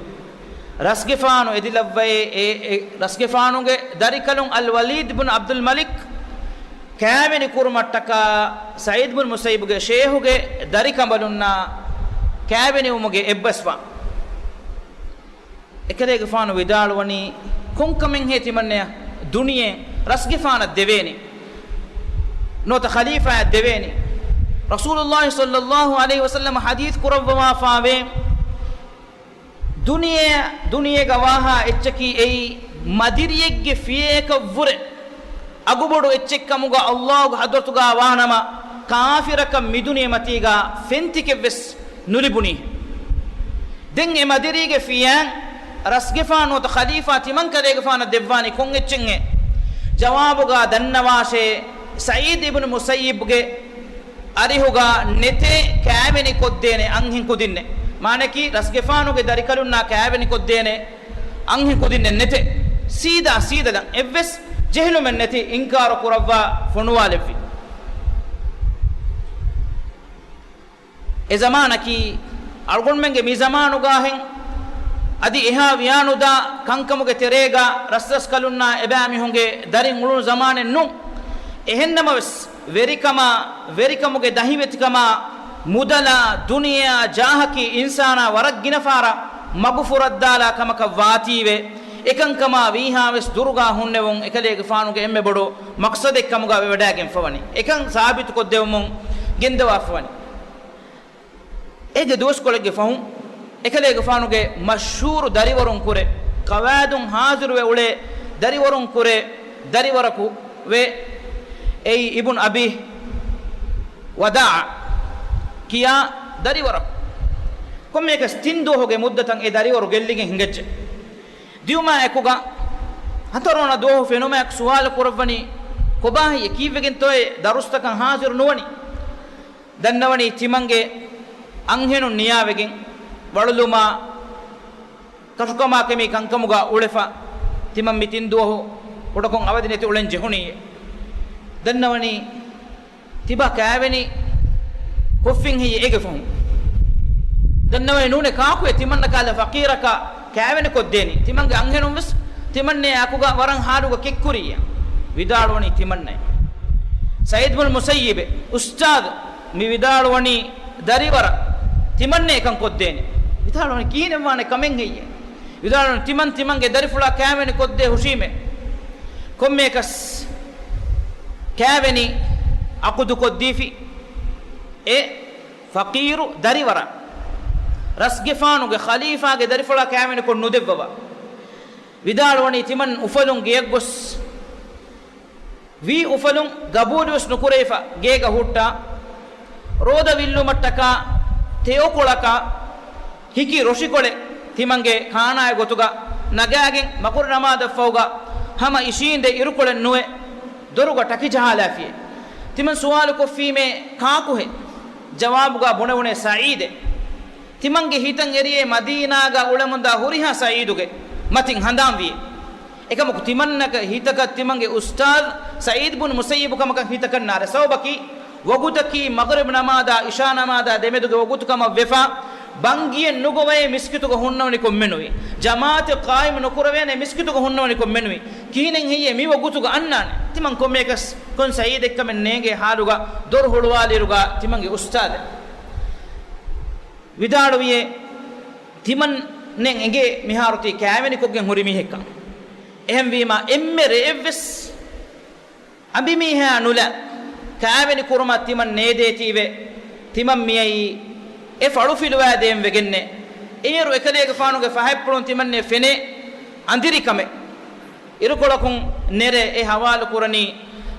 ރަސްގެފާނު އެދިލައްވައޭ، އެ، އެ، ރަސްގެފާނުގެ ދަރިކަލުން އަލް ވަލީދު ބުން ޢަބްދުލް މަލިކް ކާވެނި ކުރުމަށްޓަކާ ސަޢީދު ބުން މުސައްޔިބުގެ ޝޭހުގެ ދަރިކަނބަލުންނާ ކާވެނިވުމުގެ އެއްބަސްވާ. އެކަލޭގެފާނު ވިދާޅުވަނީ، ކޮންކަމެއްހޭ ތިމަންނަޔަށް ދުނިޔެ ރަސްގެފާނަށް ދެވޭނެ. ނުވަތަ ޚަލީފާއަށް ދެވޭނެ. ރަސޫލުﷲ ޞައްލަﷲ ޢަލައިހި ވަސައްލަމަ ޙަދީޘް ކުރައްވަވާފާވޭ، ދުނިޔެ، ދުނިޔޭގަ ވާހާ އެއްޗަކީ އެއީ މަދިރިއެއްގެ ފިޔަޔަކަށްވުރެ އަގުބޮޑު އެއްޗެއްކަމުގަ ﷲގެ ޙަޟްރަތުގަ ވާނަމަ، ކާފިރަކަށް މިދުނިޔެމަތީގަ ފެންތިކެއްވެސް ނުލިބުނީ. ދެން އެ މަދިރީގެ ފިޔައިން ރަސްގެފާނު ނުވަތަ ޚަލީފާ ތިމަންކަލޭގެފާނަށް ދެއްވާނީ ކޮންއެއްޗެއްހޭ؟ ޖަވާބުގަ ދަންނަވާށޭ، ސަޢީދު އިބްނު މުސައްޔިބްގެ އަރިހުގަ ނެތޭ ކާވެނި ކޮށްދޭނެ އަންހެން ކުދިންނެއް. މާނައަކީ ރަސްގެފާނުގެ ދަރިކަލުންނާ ކާވެނި ކޮށްދޭނެ އަންހެން ކުދިންނެއް ނެތޭ. ސީދާ ސީދަލަން އެއްވެސް ޖެހިލުމެއް ނެތި އިންކާރު ކުރައްވާ ފޮނުވާލެއްވި. އެ ޒަމާނަކީ އަޅުގަނޑުމެންގެ މި ޒަމާނުގާހެން އަދި އެހާ ވިޔާނުދާ ކަންކަމުގެ ތެރޭގަ ރަސްރަސްކަލުންނާ އެބައިމީހުންގެ ދަރިން އުޅުނު ޒަމާނެއް ނޫން. އެހެންނަމަވެސް، ވެރިކަމާ، ވެރިކަމުގެ ދަހިވެތިކަމާ، މުދަލާ، ދުނިޔެއާ، ޖާހަކީ އިންސާނާ ވަރަށް ގިނަފަހަރަށް މަގުފުރައްދާލާ ކަމަކަށް ވާތީވެ، އެކަންކަމާ ވީހާވެސް ދުރުގާ ހުންނެވުން އެކަލޭގެފާނުގެ އެންމެ ބޮޑު މަޤްޞަދެއްކަމުގަ ވެވަޑައިގެންފަވަނީ. އެކަން ސާބިތުކޮށްދެވުމުން ގެންދަވާފަވަނީ. އޭގެ ދުވަސްކޮޅެއްގެ ފަހުން އެކަލޭގެފާނުގެ މަޝްހޫރު ދަރިވަރުން ކުރެ، ޤަވާއިދުން ޙާޟިރުވެ އުޅޭ ދަރިވަރުން ކުރެ ދަރިވަރަކު ވޭ. އެއީ އިބްނު އަބީ ވަދާޢަ ކިޔާ ދަރިވަރަކު. ކޮންމެއަކަސް ތިން ދުވަހުގެ މުއްދަތަށް އެ ދަރިވަރު ގެއްލިގެން ހިނގައްޖެ. ދިޔުމާ އެކުގަ ހަތަރުވަނަ ދުވަހު ފެނުމާއެކު ސުވާލު ކުރައްވަނީ، ކޮބާހެއްޔޭ؟ ކީއްވެގެންތޯއޭ ދަރުސްތަކަށް ޙާޟިރު ނުވަނީ؟ ދަންނަވަނީ ތިމަންގެ އަންހެނުން ނިޔާވެގެން ވަޅުލުމާ، ކަށުކަމާ ކަމީ ކަންކަމުގަ އުޅެފަ، ތިމަން މި ތިން ދުވަހު ކުޑަކޮށް އަވަދި ނެތި އުޅެން ޖެހުނީ. ދަންނަވަނީ ތިބާ ކާވެނި ކޮށްފިން ހެއްޔޭ އޭގެ ފަހުން؟ ދަންނަވަނީ ނޫނޭ ކާކުއޭ ތިމަންނަ ކަހަލަ ފަޤީރަކަށް ކާވެނި ކޮށްދޭނީ. ތިމަންގެ އަންހެނުން ވެސް ތިމަންނޭ އެކުގަ ވަރަށް ޙާލުގަ ކެއްކުރިއްޔާ. ވިދާޅުވަނީ ތިމަންނައޭ. ސަޢީދު ބިން މުސައްޔިބޭ، އުސްތާޛު، މި ވިދާޅުވަނީ ދަރިވަރަށް ތިމަންނޭ އެކަން ކޮށްދޭނެ. ވިދާޅުވަނީ ކިހިނެއްވާނެ ކަމެއް ހެއްޔޭ؟ ވިދާޅުވަނީ ތިމަން ތިމަންގެ ދަރިފުޅާ ކާވެނި ކޮށްދޭ ހުށީމޭ. ކޮންމެއަކަސް ކާވެނި ޢަޤުދު ކޮށްދީފި އެ ފަޤީރު ދަރިވަރަށް ރަސްގެފާނުގެ ޚަލީފާގެ ދަރިފުޅާ ކާވެނި ކޮށް ނުދެއްވަވާ. ވިދާޅުވަނީ ތިމަން އުފަލުން ގެޔަށް ގޮސް، ވީ އުފަލުން ގަބޫލުވެސް ނުކުރެވިފަ ގޭގަ ހުއްޓާ، ރޯދަ ވިއްލުމަށްޓަކާ ތެޔޮކޮޅަކާ ހިކި ރޮށިކޮޅެއް ތިމަންގެ ކާނާއެއް ގޮތުގަ ނަގާގެން މަގުރިބް ނަމާދަށްފަހުގަ ހަމަ އިށީނދެ އިރުކޮޅެއް ނުވެ ދޮރުގަ ޓަކި ޖަހާލާފިޔޭ. ތިމަން ސުވާލު ކޮށްފީމޭ ކާކުހޭ؟ ޖަވާބުގަ ބުނެވުނޭ ސަޢީދޭ. ތިމަންގެ ހިތަށް އެރިއޭ މަދީނާގަ އުޅެމުންދާ ހުރިހާ ސަޢީދުގެ މަތިން ހަނދާންވިޔޭ. އެކަމަކު ތިމަންނަކަށް ހިތަކަށް ތިމަންގެ އުސްތާޛު ސަޢީދު ބިން މުސައްޔިބު ކަމަކަށް ހިތަކަށް ނާރޭ. ސަބަބަކީ ވަގުތަކީ މަގުރިބް ނަމާދާ އިޝާ ނަމާދާ ދެމެދުގެ ވަގުތު ކަމަށް ވެފަ، ބަންގިއެއް ނުގޮވައޭ މިސްކިތުގަ ހުންނަވަނިކޮށް މެނުވީ. ޖަމާޢަތެއް ޤާއިމް ނުކުރެވޭނެ މިސްކިތުގަ ހުންނަވަނިކޮށް މެނުވީ. ކިހިނެއް ހެއްޔޭ މި ވަގުތުގަ އަންނާނެ؟ ތިމަން ކޮންމެއަކަސް ކޮން ސަޢީދެއްކަމެއް ނޭނގޭ ޙާލުގަ ދޮރު ހުޅުވާލިއިރުގަ ތިމަންގެ އުސްތާޛޭ ވިދާޅުވިޔޭ، ތިމަންނެއް އެނގޭ މިހާރު ތި ކާވެނިކޮށްގެން ހުރި މީހެއްކަން. އެހެންވީމާ، އެންމެ ރެއެއްވެސް އަނބިމީހާ ނުލާ ކާވެނި ކުރުމަށް ތިމަން ނޭދޭތީވެ، ތިމަން މިއައީ އެ ފަޅު ފިލުވާދޭން ވެގެންނޭ. އޭރު އެކަލޭގެފާނުގެ ފަހަތްޕުޅުން ތިމަންނޭ ފެނޭ އަނދިރިކަމެއް. އިރުކޮޅަކުން ނެރެ އެ ހަވާލު ކުރަނީ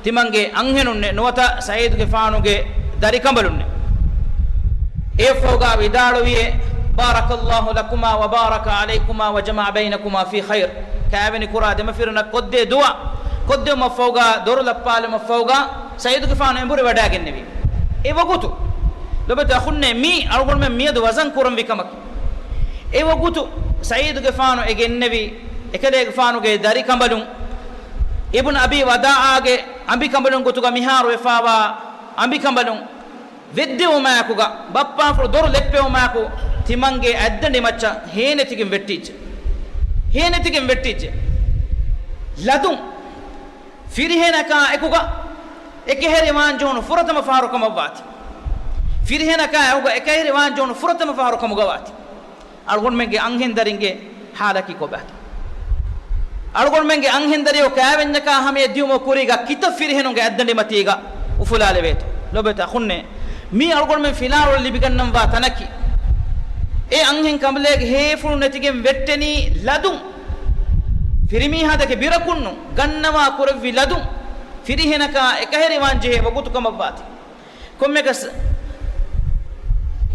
ތިމަންގެ އަންހެނުންނެއް ނުވަތަ ސަޢީދުގެފާނުގެ ދަރިކަނބަލުންނެއް. އެއަށްފަހުގަ ވިދާޅުވިއޭ، بارك الله لكما وبارك عليكما وجمع بينكما في خير. ކާވެނި ކުރާ ދެމަފިރިނަށް ކޮށްދޭ ދުޢާ ކޮށްދެވުމަށްފަހުގަ، ދޮރު ލައްޕާލުމަށްފަހުގަ، ސަޢީދުގެފާނު އެނބުރި ވަޑައިގެންނެވި. އެ ވަގުތު ލޮބެތި އަޚުންނޭ، މީ އަޅުގަނޑުމެން މިއަދު ވަޒަން ކުރަންވީ ކަމަކީ. އެ ވަގުތު ސަޢީދުގެފާނު އެ ގެންނެވި އެކަލޭގެފާނުގެ ދަރިކަނބަލުން އިބްނު އަބީ ވަދާޢާގެ އަނބިކަނބަލުން ގޮތުގަ މިހާރު ވެފާވާ އަނބިކަނބަލުން ވެއްދެވުމާއެކުގަ، ބައްޕާފުޅު ދޮރު ލެއްޕެވުމާއެކު، ތިމަންގެ އަތްދަނޑި މައްޗަށް ހޭނެތިގެން ވެއްޓިއްޖެ. ހޭނެތިގެން ވެއްޓިއްޖެ. ލަދުން ފިރިހެނަކާ އެކުގަ އެކަހެރިވާން ޖެހުނު ފުރަތަމަ ފަހަރު ކަމަށްވާތީ. ފިރިހެނަކާ އެކުގަ އެކަހެރިވާން ޖެހުނު ފުރަތަމަ ފަހަރު ކަމުގަވާތީ. އަޅުގަނޑުމެންގެ އަންހެން ދަރިންގެ ހާލަކީ ކޮބާތޯ؟ އަޅުގަނޑުމެންގެ އަންހެންދަރިޔަކު ކާވެންޏަކާ ހަމަޔަށް ދިޔުމަށް ކުރީގަ ކިތައް ފިރިހެނުންގެ އަތްދަނޑިމަތީގަ އުފުލާލެވޭތޯ؟ ލޮބުވެތި އަޚުންނޭ، މީ އަޅުގަނޑުމެން ފިލާވަޅު ލިބިގަންނަންވާ ތަނަކީ. އެ އަންހެން ކަނބަލޭގެ ހޭފުޅު ނެތިގެން ވެއްޓެނީ ލަދުން. ފިރިމީހާދެކެ ބިރަކުންނު ގަންނަވާ ކުރެއްވި ލަދުން. ފިރިހެނަކާ އެކަހެރިވާންޖެހޭ ވަގުތު ކަމަށްވާތީ. ކޮންމެއަކަސް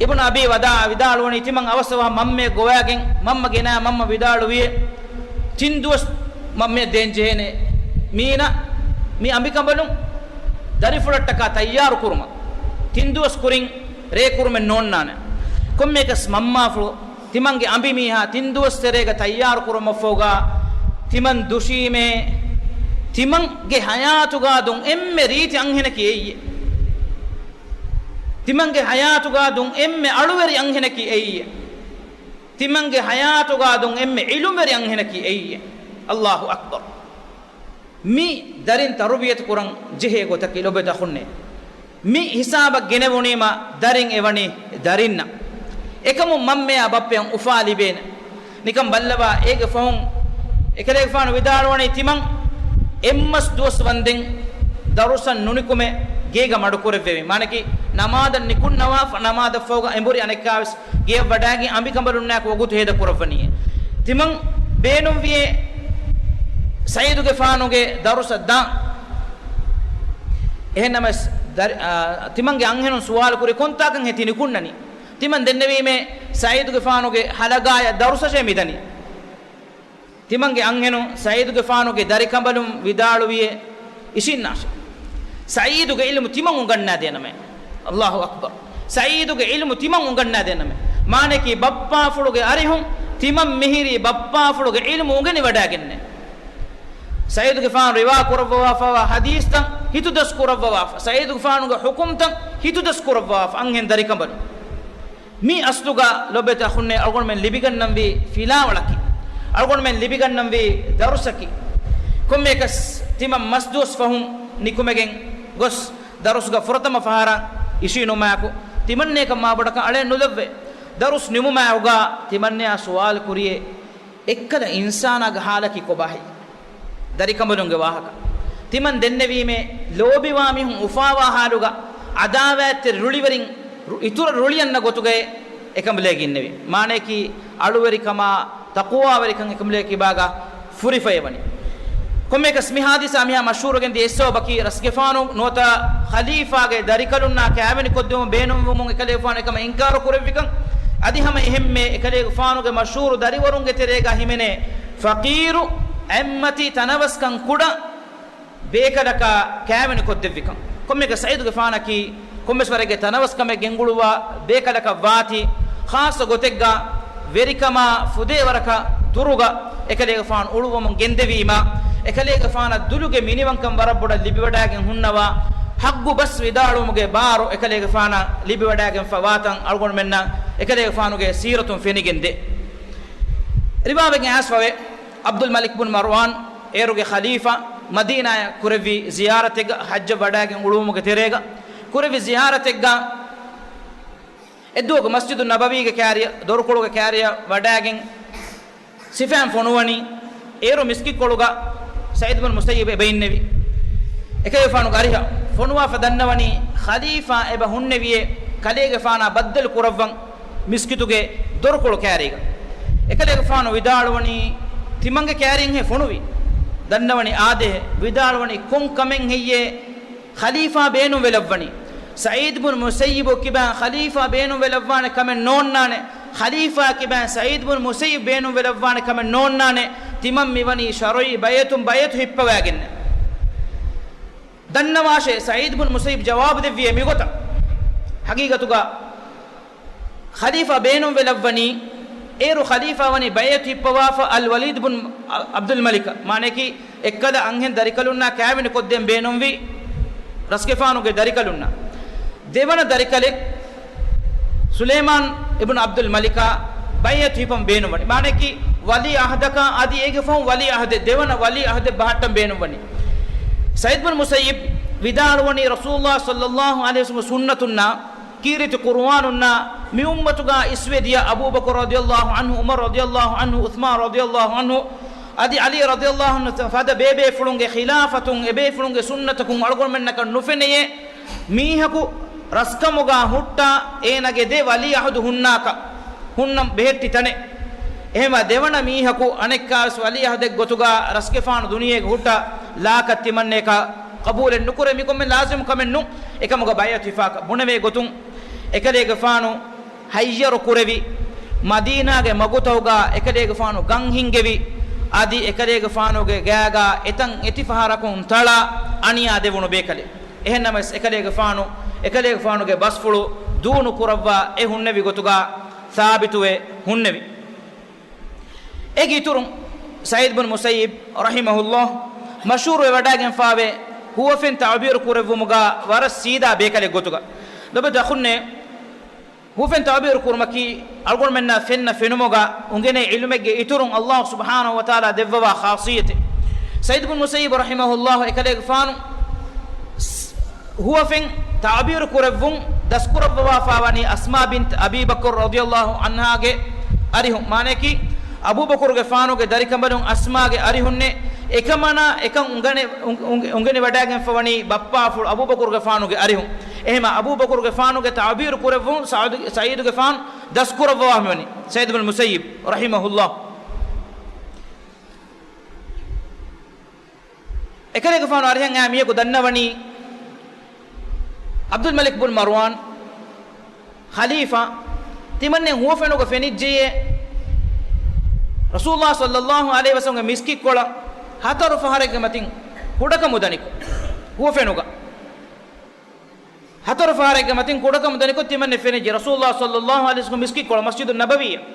އިބްނު އަބީ ވަދާ ވިދާޅުވަނީ، ތިމަން އަވަސްއަވަހަށް މަންމައަށް ގޮވާގެން، މަންމަ ގެނާ މަންމަ ވިދާޅުވިއޭ، ތިން ދުވަސް މަންމައަށް ދޭން ޖެހޭނެ މީނަ މި އަނބިކަނބަލުން ދަރިފުޅަށްޓަކާ ތައްޔާރު ކުރުމަށް. ތިން ދުވަސް ކުރިން ރޭ ކުރުމެއް ނޯންނާނެ. ކޮންމެއަކަސް މަންމާފުޅު ތިމަންގެ އަނބިމީހާ ތިން ދުވަސް ތެރޭގަ ތައްޔާރު ކުރުމަށްފަހުގަ ތިމަން ދުށީމޭ، ތިމަންގެ ހަޔާތުގަ ދުން އެންމެ ރީތި އަންހެނަކީ އެއީ. ތިމަންގެ ހަޔާތުގަ ދުން އެންމެ އަޅުވެރި އަންހެނަކީ އެއީ. ތިމަންގެ ހަޔާތުގަ ދުން އެންމެ ޢިލްމުވެރި އަންހެނަކީ އެއީ. އައްލާހު އަކްބަރު. މި ދަރިން ތަރުބިޔަތު ކުރަން ޖެހޭ ގޮތަކީ ލޮބުވެތި އަޚުންނޭ. މި ހިސާބަށް ގެނެވުނީމަ ދަރިން އެވަނީ ދަރިންނަށް. އެކަމުން މަންމަޔާ ބައްޕަޔަށް އުފާ ލިބޭނެ. ނިކަން ބައްލަވާ އޭގެ ފަހުން އެކަލޭގެފާނު ވިދާޅުވަނީ ތިމަން އެއްމަސް ދުވަސް ވަންދެން ދަރުސަށް ނުނިކުމެ ގޭގަ މަޑުކުރެއްވެވި. މާނަކީ ނަމާދަށް ނިކުންނަވާފަ، ނަމާދަށްފަހުގަ އެނބުރި އަނެއްކާވެސް ގެޔަށް ވަޑާގެން އަނބިކަނބަލުންނާއެކު ވަގުތު ހޭދަ ކުރައްވަނީ. ތިމަން ބޭނުންވިއޭ ސައީދުގެފާނުގެ ދަރުސަށް ދާން. އެހެންނަމަވެސް ދަރި-، އާ، ތިމަންގެ އަންހެނުން ސުވާލު ކުރި ކޮންތާކަށްހޭ ތި ނިކުންނަނީ؟ ތިމަން ދެންނެވީމޭ ސައީދުގެފާނުގެ ހަލަގާޔަށް ދަރުސަށޭ މިދަނީ. ތިމަންގެ އަންހެނުން ސައީދުގެފާނުގެ ދަރިކަނބަލުން ވިދާޅުވިއޭ އިށީންނާށޭ. ސައީދުގެ ޢިލްމު ތިމަން އުނގަންނާދޭނަމޭ. އައްލާހު އަކްބަރު. ސައީދުގެ ޢިލްމު ތިމަން އުނގަންނާދޭނަމޭ. މާނައަކީ ބައްޕާފުޅުގެ އަރިހުން ތިމަން މިހިރީ ބައްޕާފުޅުގެ ޢިލްމު އުނގެނި ވަޑާގެންނޭ. ސައީދުގެފާނު ރިވާ ކުރައްވަވާފައިވާ ޙަދީޘްތައް ހިތުދަސް ކުރައްވަވާފަ، ސައީދުގެފާނުގެ ޙުކުމްތައް ހިތުދަސް ކުރައްވަވާފަ އަންހެން ދަރިކަނބަލުން. މި އަސްލުގަ ލޮބުވެތި އަޚުންނޭ އަޅުގަނޑުމެން ލިބިގަންނަންވީ ފިލާވަޅަކީ. އަޅުގަނޑުމެން ލިބިގަންނަންވީ ދަރުސަކީ. ކޮންމެއަކަސް ތިމަން މަސްދުވަސް ފަހުން ނިކުމެގެން ގޮސް ދަރުސްގަ ފުރަތަމަ ފަހަރަށް އިށީނުމާއެކު ތިމަންނަޔަކަށް މާބޮޑަކަށް އަޅައެއް ނުލައްވޭ. ދަރުސް ނިމުމާއެކުގަ ތިމަންނަޔާ ސުވާލު ކުރިއޭ، އެއްކަލަ އިންސާނާގެ ޙާލަކީ ކޮބާހޭ؟ ދަރިކަނބަލުންގެ ވާހަކަ. ތިމަން ދެންނެވީމޭ، ލޯބިވާ މީހުން އުފާވާ ޙާލުގަ ޢަދާވާތްތެރި ރުޅިވެރިން ރު-، އިތުރަށް ރުޅި އަންނަ ގޮތުގައޭ އެކަނބަލޭ ގެންނެވީ. މާނައަކީ އަޅުވެރިކަމާ ތަޤުވާވެރިކަން އެކަނބަލޭ ކިބާގަ ފުރިފައިވަނީ. ކޮންމެއަކަސް މި ޙާދިސާ މިހާ މަޝްހޫރުވެގެން ދިޔަ އެއް ސަބަބަކީ ރަސްގެފާނު ނުވަތަ ޚަލީފާގެ ދަރިކަލުންނާ ކާވެނިކޮށްދެވުން ބޭނުންވުމުން އެކަލޭގެފާނު އެކަމަށް އިންކާރު ކުރެއްވިކަން. އަދި ހަމަ އެހެންމެ އެކަލޭގެފާނުގެ މަޝްހޫރު ދަރިވަރުންގެ ތެރޭގަ ހިމެނޭ ފަޤީރު އެއްމަތި ތަނަވަސްކަން ކުޑަ ބޭކަލަކާ ކާވެނިކޮށްދެއްވިކަން. ކޮންމެއަކަސް ސަޢީދުގެފާނަކީ ކޮންމެސް ވަރެއްގެ ތަނަވަސްކަމެއް ގެންގުޅުއްވާ ބޭކަލަކަށް ވާތީ، ޚާއްޞަ ގޮތެއްގަ ވެރިކަމާ ފުދޭވަރަކަށް ދުރުގަ އެކަލޭގެފާނު އުޅުއްވަމުން ގެންދެވީމަ، އެކަލޭގެފާނަށް ދުލުގެ މިނިވަންކަން ވަރަށް ބޮޑަށް ލިބިވަޑާގެން ހުންނަވާ، ޙައްޤު ބަސް ވިދާޅުވުމުގެ ބާރު އެކަލޭގެފާނަށް ލިބިވަޑާގެންފަ ވާތަން އަޅުގަނޑުމެންނަށް އެކަލޭގެފާނުގެ ސީރަތުން ފެނިގެންދޭ. ރިވާވެގެން އައިސްފަވޭ، ޢަބްދުލް މަލިކް ބުން މަރްވާން އޭރުގެ ޚަލީފާ މަދީނާއަށް ކުރެއްވި ޒިޔާރަތެއްގަ، ޙައްޖަށް ވަޑާގެން އުޅުވުމުގެ ތެރޭގަ ކުރެއްވި ޒިޔާރަތެއްގަ، އެއްދުވަހު މަސްޖިދު ނަބަވީގެ ކާރިޔަށް، ދޮރުކޮޅުގެ ކާރިޔަށް ވަޑާގެން ސިފައިން ފޮނުވަނީ، އޭރު މިސްކިތްކޮޅުގަ ސަޢީދު ބުން މުސައްޔިބް އެބަ އިންނެވި. އެކަލޭގެފާނުގެ އަރިހަށް ފޮނުވާފަ ދަންނަވަނީ، ޚަލީފާ އެބަ ހުންނެވިއޭ ކަލޭގެފާނާ ބައްދަލު ކުރައްވަން މިސްކިތުގެ ދޮރުކޮޅު ކާރީގަ. އެކަލޭގެފާނު ވިދާޅުވަނީ، ތިމަންގެ ކާރިއިންހޭ ފޮނުވީ؟ ދަންނަވަނީ އާދޭހޭ. ވިދާޅުވަނީ، ކޮން ކަމެއް ހެއްޔޭ ޚަލީފާ ބޭނުންވެލައްވަނީ؟ ސަޢީދު ބުން މުސައްޔިބު ކިބާ ޚަލީފާ ބޭނުންވެލައްވާނެ ކަމެއް ނޯންނާނެ. ޚަލީފާ ކިބާ ސަޢީދު ބުން މުސައްޔިބު ބޭނުންވެލައްވާނެ ކަމެއް ނޯންނާނެ. ތިމަން މިވަނީ ޝަރުޢީ ބައިޢަތުން ބައިޢަތު ހިއްޕަވާގެންނޭ. ދަންނަވާށޭ، ސަޢީދު ބުން މުސައްޔިބް ޖަވާބު ދެއްވިއޭ މިގޮތަށް. ޙަޤީޤަތުގަ ޚަލީފާ ބޭނުންވެލައްވަނީ، އޭރު ޚަލީފާ ވަނީ ބައިޢަތު ހިއްޕަވާފަ އަލް ވަލީދު ބުން ޢަބްދުލް މަލިކަށް. މާނައަކީ، އެއްކަލަ އަންހެން ދަރިކަލުންނާ ކާވެނިކޮށްދޭން ބޭނުންވި ރަސްގެފާނުގެ ދަރިކަލުންނަށް. ދެވަނަ ދަރިކަލެއް ސުލައިމާން އިބްނު ޢަބްދުލް މަލިކާ ބައިޢަތު ހިއްޕަން ބޭނުންވަނީ. މާނައަކީ، ވަލީ ޢަހްދަކާ އަދި އޭގެ ފަހުން ވަލީ ޢަހްދެއް، ދެވަނަ ވަލީ ޢަހްދެއް ބަހައްޓަން ބޭނުންވަނީ. ސަޢީދު ބުން މުސައްޔިބް ވިދާޅުވަނީ، ރަސޫލުﷲ ޞައްލަﷲ ޢަލައިހި ވަސައްލަމަ ސުންނަތުންނާ، ކީރިތި ޤުރުއާނުންނާ މި އުއްމަތުގަ އިސްވެ ދިޔަ އަބޫބަކުރު ރަޟިޔަﷲ ޢަންހު، ޢުމަރު ރަޟިޔަﷲ ޢަންހު، ޢުޘްމާނު ރަޟިޔަﷲ ޢަންހު، އަދި ޢަލީ ރަޟިޔަﷲ ޢަންހު ފަދަ ބޭބޭފުޅުންގެ ޚިލާފަތުން، އެބޭފުޅުންގެ ސުންނަތަކުން އަޅުގަނޑުމެންނަކަށް ނުފެނެޔޭ، މީހަކު ރަސްކަމުގާ ހުއްޓާ، އޭނާގެ ދެ ވަލީޢަހުދު ހުންނާކަށް، ހުންނަން ބެހެއްޓި ތަނެއް. އެހެންވާ ދެވަނަ މީހަކު އަނެއްކާވެސް ވަލީޢަހުދެއް ގޮތުގާ ރަސްގެފާނު ދުނިޔޭގަ ހުއްޓާ ލާކަށް ތިމަންނަޔަކާ ޤަބޫލެއް ނުކުރޭ. މިކޮންމެ ލާޒިމު ކަމެއް ނޫން. އެކަމުގަ ބައިޢަތު ހިފާކަށް ބުނެވޭ ގޮތުން އެކަލޭގެފާނު ހައްޔަރު ކުރެވި، މަދީނާގެ މަގުތަކުގާ އެކަލޭގެފާނު ގަން ހިންގެވި، އަދި އެކަލޭގެފާނުގެ ގާގާ އެތަން އެތި ފަހަރަކުން ތަޅާ އަނިޔާ ދެވުނު ބޭކަލެއް. އެހެންނަމަވެސް އެކަލޭގެފާނު، އެކަލޭގެފާނުގެ ބަސްފުޅު ދޫނު ކުރައްވާ އެ ހުންނެވި ގޮތުގާ ސާބިތުވެ ހުންނެވި. އޭގެ އިތުރުން ސަޢީދު ބިން މުސައްޔިބް ރަޙިމަހުﷲ މަޝްހޫރުވެވަޑައިގެންފާވޭ ހުވަފެން ތަޢުބީރު ކުރެއްވުމުގާ ވަރަށް ސީދާ ބޭކަލެއް ގޮތުގަ. ލޮބުވެތި އަޚުންނޭ، ހުވަފެން ތަޢުބީރު ކުރުމަކީ އަޅުގަނޑުމެންނަށް ފެންނަ ފެނުމުގަ އުނގެނޭ ޢިލްމެއްގެ އިތުރުން ﷲ ސުބްޙާނަހޫ ވަތަޢާލާ ދެއްވަވާ ޚާޞިއްޔަތެއް. ސަޢީދު ބިން މުސައްޔިބް ރަޙިމަހުﷲ އެކަލޭގެފާނު ހުވަފެން ތަޢުބީރު ކުރެއްވުން ދަސްކުރައްވަވާފާވަނީ އަސްމާ ބިންތު އަބީ ބަކުރު ރަޟިޔަﷲ ޢަންހާގެ އަރިހުން. މާނަޔަކީ، އަބޫބަކުރުގެފާނުގެ ދަރިކަނބަލުން އަސްމާގެ އަރިހުންނޭ. އެކަމަނާ އެކަން އުނގަނެ-، އުނގ-، އުނގ-، އުނގެނިވަޑައިގެންފަވަނީ ބައްޕާފުޅު އަބޫބަކުރުގެފާނުގެ އަރިހުން. އެހެމާ އަބޫބަކުރުގެފާނުގެ ތަޢުބީރު ކުރެއްވުން ސަޢީދު-، ސަޢީދުގެފާނު ދަސްކުރައްވަވާ މިވަނީ ސަޢީދު ބިން މުސައްޔިބް ރަޙިމަހުﷲ. އެކަލޭގެފާނު އަރިހަށް އައި މީހަކު ދަންނަވަނީ ޢަބްދުލް މަލިކް ބުން މަރުވާން ޚަލީފާ ތިމަންނެ ހުވަފެނުގަ ފެނިއްޖެޔޭ، ރަސޫލުﷲ ޞައްލަﷲ ޢަލައިހި ވަސައްލަމްގެ މިސްކިތްކޮޅަށް ހަތަރު ފަހަރެއްގެ މަތިން ކުޑަކަމުދަނިކޮށް، ހުވަފެނުގަ ހަތަރު ފަހަރެއްގެ މަތިން ކުޑަކަމުދަނިކޮށް ތިމަންނެ ފެނިއްޖެ ރަސޫލުﷲ ޞައްލަﷲ ޢަލައިހި ވަސައްލަމްގެ މިސްކިތްކޮޅަށް މަސްޖިދުއް ނަބަވީއަށް.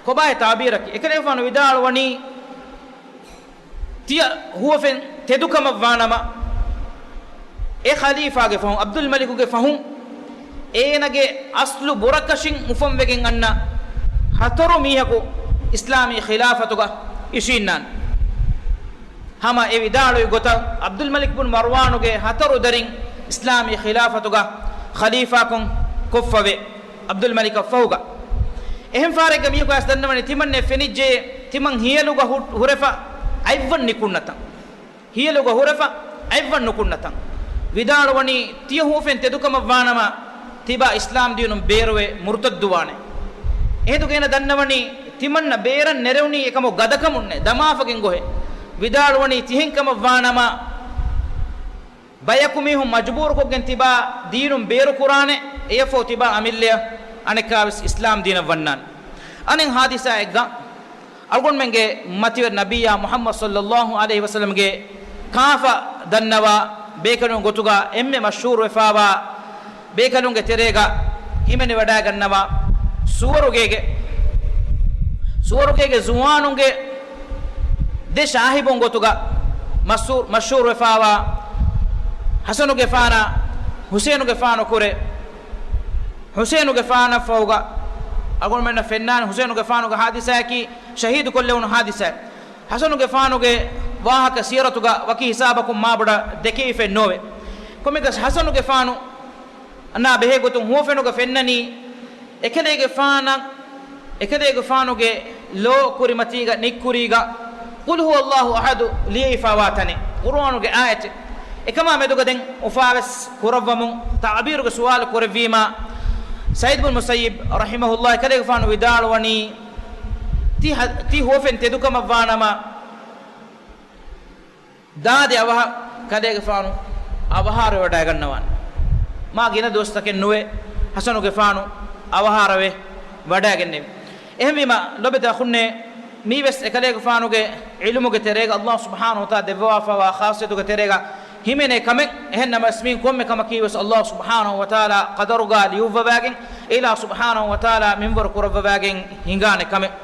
ކޮބާހޭ ތަޢުބީރަކީ؟ އެކަލޭގެފާނު ވިދާޅުވަނީ، ތިޔަ ހުވަފެން ތެދުކަމަށްވާނަމަ، އެ ޚަލީފާގެ ފަހުން، ޢަބްދުލް މަލިކުގެ ފަހުން، އޭނަގެ އަސްލު ބުރަކަށިން އުފަންވެގެން އަންނަ ހަތަރު މީހަކު އިސްލާމީ ޚިލާފަތުގަ އިށީންނާނެ. ހަމަ އެ ވިދާޅުވި ގޮތަށް، ޢަބްދުލް މަލިކް ބުން މަރްވާނުގެ ހަތަރު ދަރިން އިސްލާމީ ޚިލާފަތުގަ ޚަލީފާކަން ކޮށްފަވޭ، ޢަބްދުލް މަލިކަށް ފަހުގަ. އެހެން ފަހަރެއްގަ މީހަކު އައިސް ދަންނަވަނީ، ތިމަންނެ ފެނިއްޖެ، ތިމަން ހިޔަލުގަ ހު-، ހުރެފަ އަތްވަން ނިކުންނަތަން. ހިޔަލުގަ ހުރެފަ އަތްވަން ނުކުންނަތަން. ވިދާޅުވަނީ، ތިޔަ ހުވަފެން ތެދުކަމަށްވާނަމަ، ތިބާ އިސްލާމް ދީނުން ބޭރުވެ މުރުތައްދުވާނެ. އެހިނދުގަ އޭނަ ދަންނަވަނީ، ތިމަންނަ ބޭރަށް ނެރެވުނީ އެކަމަށް ގަދަކަމުންނޭ، ދަމާފަގެން ގޮހެއް. ވިދާޅުވަނީ، ތިހެންކަމަށްވާނަމަ، ބަޔަކު މީހުން މަޖުބޫރުކޮށްގެން ތިބާ ދީނުން ބޭރުކުރާނެ، އެޔަށްފަހު ތިބާ އަމިއްލަޔަށް އަނެއްކާވެސް އިސްލާމް ދީނަށް ވަންނާނެ. އަނެއް ހާދިސާއެއްގަ، އަޅުގަނޑުމެންގެ މަތިވެރި ނަބިއްޔާ މުޙައްމަދު ޞައްލަﷲ ޢަލައިހި ވަސައްލަމްގެ ކާފަ ދަންނަވާ ބޭކަލުން ގޮތުގަ އެންމެ މަޝްހޫރުވެފާވާ ބޭކަލުންގެ ތެރޭގަ ހިމެނިވަޑައިގަންނަވާ ސުވަރުގޭގެ، ސުވަރުގޭގެ ޒުވާނުންގެ ދެ ޝާހިބުން ގޮތުގަ މަޝްހޫ-، މަޝްހޫރުވެފާވާ ޙަސަނުގެފާނާ ޙުސައިނުގެފާނު ކުރެ، ޙުސައިނުގެފާނަށް ފަހުގަ އަޅުގަނޑުމެންނަށް ފެންނާނެ ޙުސައިނުގެފާނުގެ ހާދިސާއަކީ ޝަހީދު ކޮށްލެވުނު ހާދިސާއެއް. ޙަސަނުގެފާނުގެ ވާހަކަ ސީރަތުގަ ވަކި ހިސާބަކުން މާބޮޑަށް ދެކެވިފައެއް ނޯވޭ. ކޮންމެއަކަސް ޙަސަނުގެފާނު އަންނާ ބެހޭ ގޮތުން ހުވަފެނުގަ ފެންނަނީ، އެކަލޭގެފާނަށް، އެކަލޭގެފާނުގެ ލޯ ކުރިމަތީގަ ނިއްކުރީގަ، "قل هو الله أحد" ލިޔެވިފާވާ ތަނެއް، ޤުރުއާނުގެ އާޔަތެއް. އެކަމާ މެދުގަ ދެން އުފާވެސް ކުރައްވަމުން ތަޢުބީރުގެ ސުވާލު ކުރެއްވީމާ، ސަޢީދު ބިން މުސައްޔިބް ރަޙިމަހުﷲ އެކަލޭގެފާނު ވިދާޅުވަނީ، ތި ހަ-، ތި ހުވަފެން ތެދުކަމަށްވާނަމަ، ދާދި އަވަހަށް ކަލޭގެފާނު އަވަހާރަވެވަޑައިގަންނަވާނެ. މާ ގިނަ ދުވަސްތަކެއް ނުވެ، ޙަސަނުގެފާނު އަވަހާރަވެ ވަޑައިގެންނެވި. އެހެންވީމަ، ލޮބެތި އަޚުންނޭ، މީވެސް އެކަލޭގެފާނުގެ ޢިލްމުގެ ތެރޭގަ ﷲ ސުބްޙާނަހޫ ވަތަޢާލާ ދެއްވަވާފައިވާ ޚާޞިއްޔަތުގެ ތެރޭގަ ހިމެނޭ ކަމެއް. އެހެން ނަމަވެސް މިއިން ކޮންމެ ކަމަކީވެސް ﷲ ސުބްޙާނަހޫ ވަތަޢާލާ ޤަދަރުގަ ލިޔުއްވަވައިގެން، އެއިލާހު ސުބްޙާނަހޫ ވަތަޢާލާ މިންވަރު ކުރައްވަވައިގެން ހިނގާނެ ކަމެއް.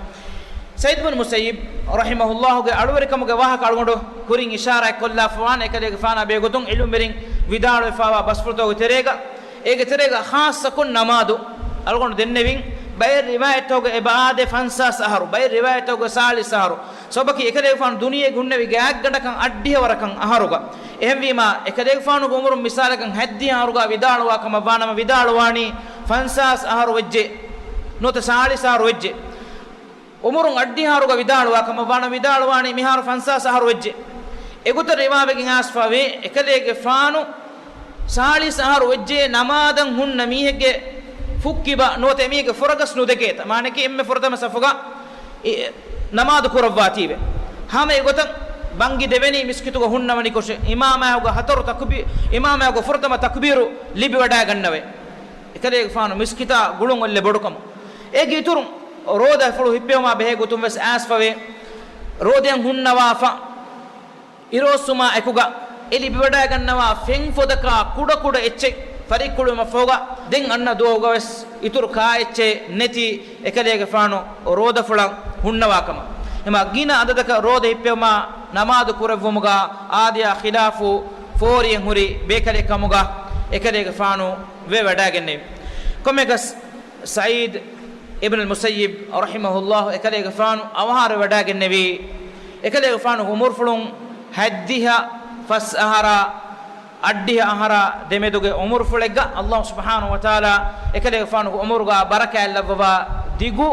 ސަޢީދު ބިން މުސައްޔިބް ރަޙިމަހުﷲގެ އަޅުވެރިކަމުގެ ވާހަކަ އަޅުގަނޑު ކުރިން އިޝާރާތްކޮށްލާފަވާނެ، އެކަލޭގެފާނާ ބެހޭގޮތުން ޢިލްމުވެރިން ވިދާޅުވެފައިވާ ބަސްފުޅުތަކުގެ ތެރޭގަ، އޭގެ ތެރޭގަ ޚާއްޞަކޮށް ނަމާދު އަޅުގަނޑު ދެންނެވިން. ބައެއް ރިވާޔަތްތަކުގަ އެބަ އާދޭ ފަންސާސް އަހަރު، ބައެއް ރިވާޔަތްތަކުގަ ސާޅީސް އަހަރު. ސަބަބަކީ އެކަލޭގެފާނު ދުނިޔޭގަ ހުންނެވި ގާތްގަނޑަކަށް އަށްޑިހަވަރަކަށް އަހަރުގަ. އެހެންވީމާ، އެކަލޭގެފާނުގެ އުމުރުން މިސާލަކަށް ހަތްދިހަ އަހަރުގަ ވިދާޅުވާ ކަމަށް ވާނަމަ، ވިދާޅުވާނީ ފަންސާސް އަހަރު ވެއްޖެ ނުވަތަ ސާޅީސް އަހަރު ވެއްޖެ. އުމުރުން އަށްޑިހަ އަހަރުގަ ވިދާޅުވާ ކަމަށް ވާނަމަ، ވިދާޅުވާނީ މިހާރު ފަންސާސް އަހަރު ވެއްޖެ. އެގޮތަށް ރިވާވެގެން އައިސްފަވޭ، އެކަލޭގެފާނު ސާޅީސް އަހަރު ވެއްޖެ ނަމާދަށް ހުންނަ މީހެއްގެ ފުއްކިބަ ނުވަތަ އެމީހެއްގެ ފުރަގަސް ނުދެކޭތަ؟ މާނައަކީ އެންމެ ފުރަތަމަ ސަފުގަ އި-، ނަމާދު ކުރައްވާތީވެ. ހަމަ އެގޮތަށް ބަންގި ދެވެނީ މިސްކިތުގަ ހުންނަވަނިކޮށެ، އިމާމާއުގަ ހަތަރު ތަކުބީ-، އިމާމާއުގަ ފުރަތަމަ ތަކުބީރު ލިބިވަޑައިގަންނަވޭ. އެކަލޭގެފާނު މިސްކިތާ ގުޅުން އޮއްލެ ބޮޑުކަމު. އޭގެ އިތުރުން ރޯދަ ފުޅު ހިއްޕެވުމާ ބެހޭ ގޮތުން ވެސް އައިސްފަވޭ. ރޯދައަށް ހުންނަވާފަ އިރުއޮއްސުމާ އެކުގަ އެ ލިބިވަޑައިގަންނަވާ ފެން ފޮދަކާ ކުޑަކުޑަ އެއްޗެއް ފަރިއްކުޅުވުމަށްފަހުގަ ދެން އަންނަ ދުވަހުގަވެސް އިތުރު ކާއެއްޗެއް ނެތި އެކަލޭގެފާނު ރޯދަފުޅަށް ހުންނަވާކަމަށް. ހަމަ ގިނަ އަދަދަކަށް ރޯދަ ހިއްޕެވުމާ ނަމާދު ކުރެއްވުމުގަ އާދަޔާ ޚިލާފު ފޯރިއެއް ހުރި ބޭކަލެއް ކަމުގަ އެކަލޭގެފާނު ވެވަޑައިގެންނެވި. ކޮންމެއަކަސް ސަޢީދު އިބްނުލް މުސައްޔިބް ރަޙިމަހުﷲ އެކަލޭގެފާނު އަވަހާރަވެވަޑައިގެންނެވީ، އެކަލޭގެފާނުގެ އުމުރުފުޅުން ހަތްދިހަ ފަސް އަހަރާ، އަށްޑިހަ އަހަރާ ދެމެދުގެ އުމުރުފުޅެއްގަ ﷲ ސުބްޙާނަހޫ ވަތަޢާލާ އެކަލޭގެފާނުގެ އުމުރުގަ ބަރަކާތް ލައްވަވާ، ދިގު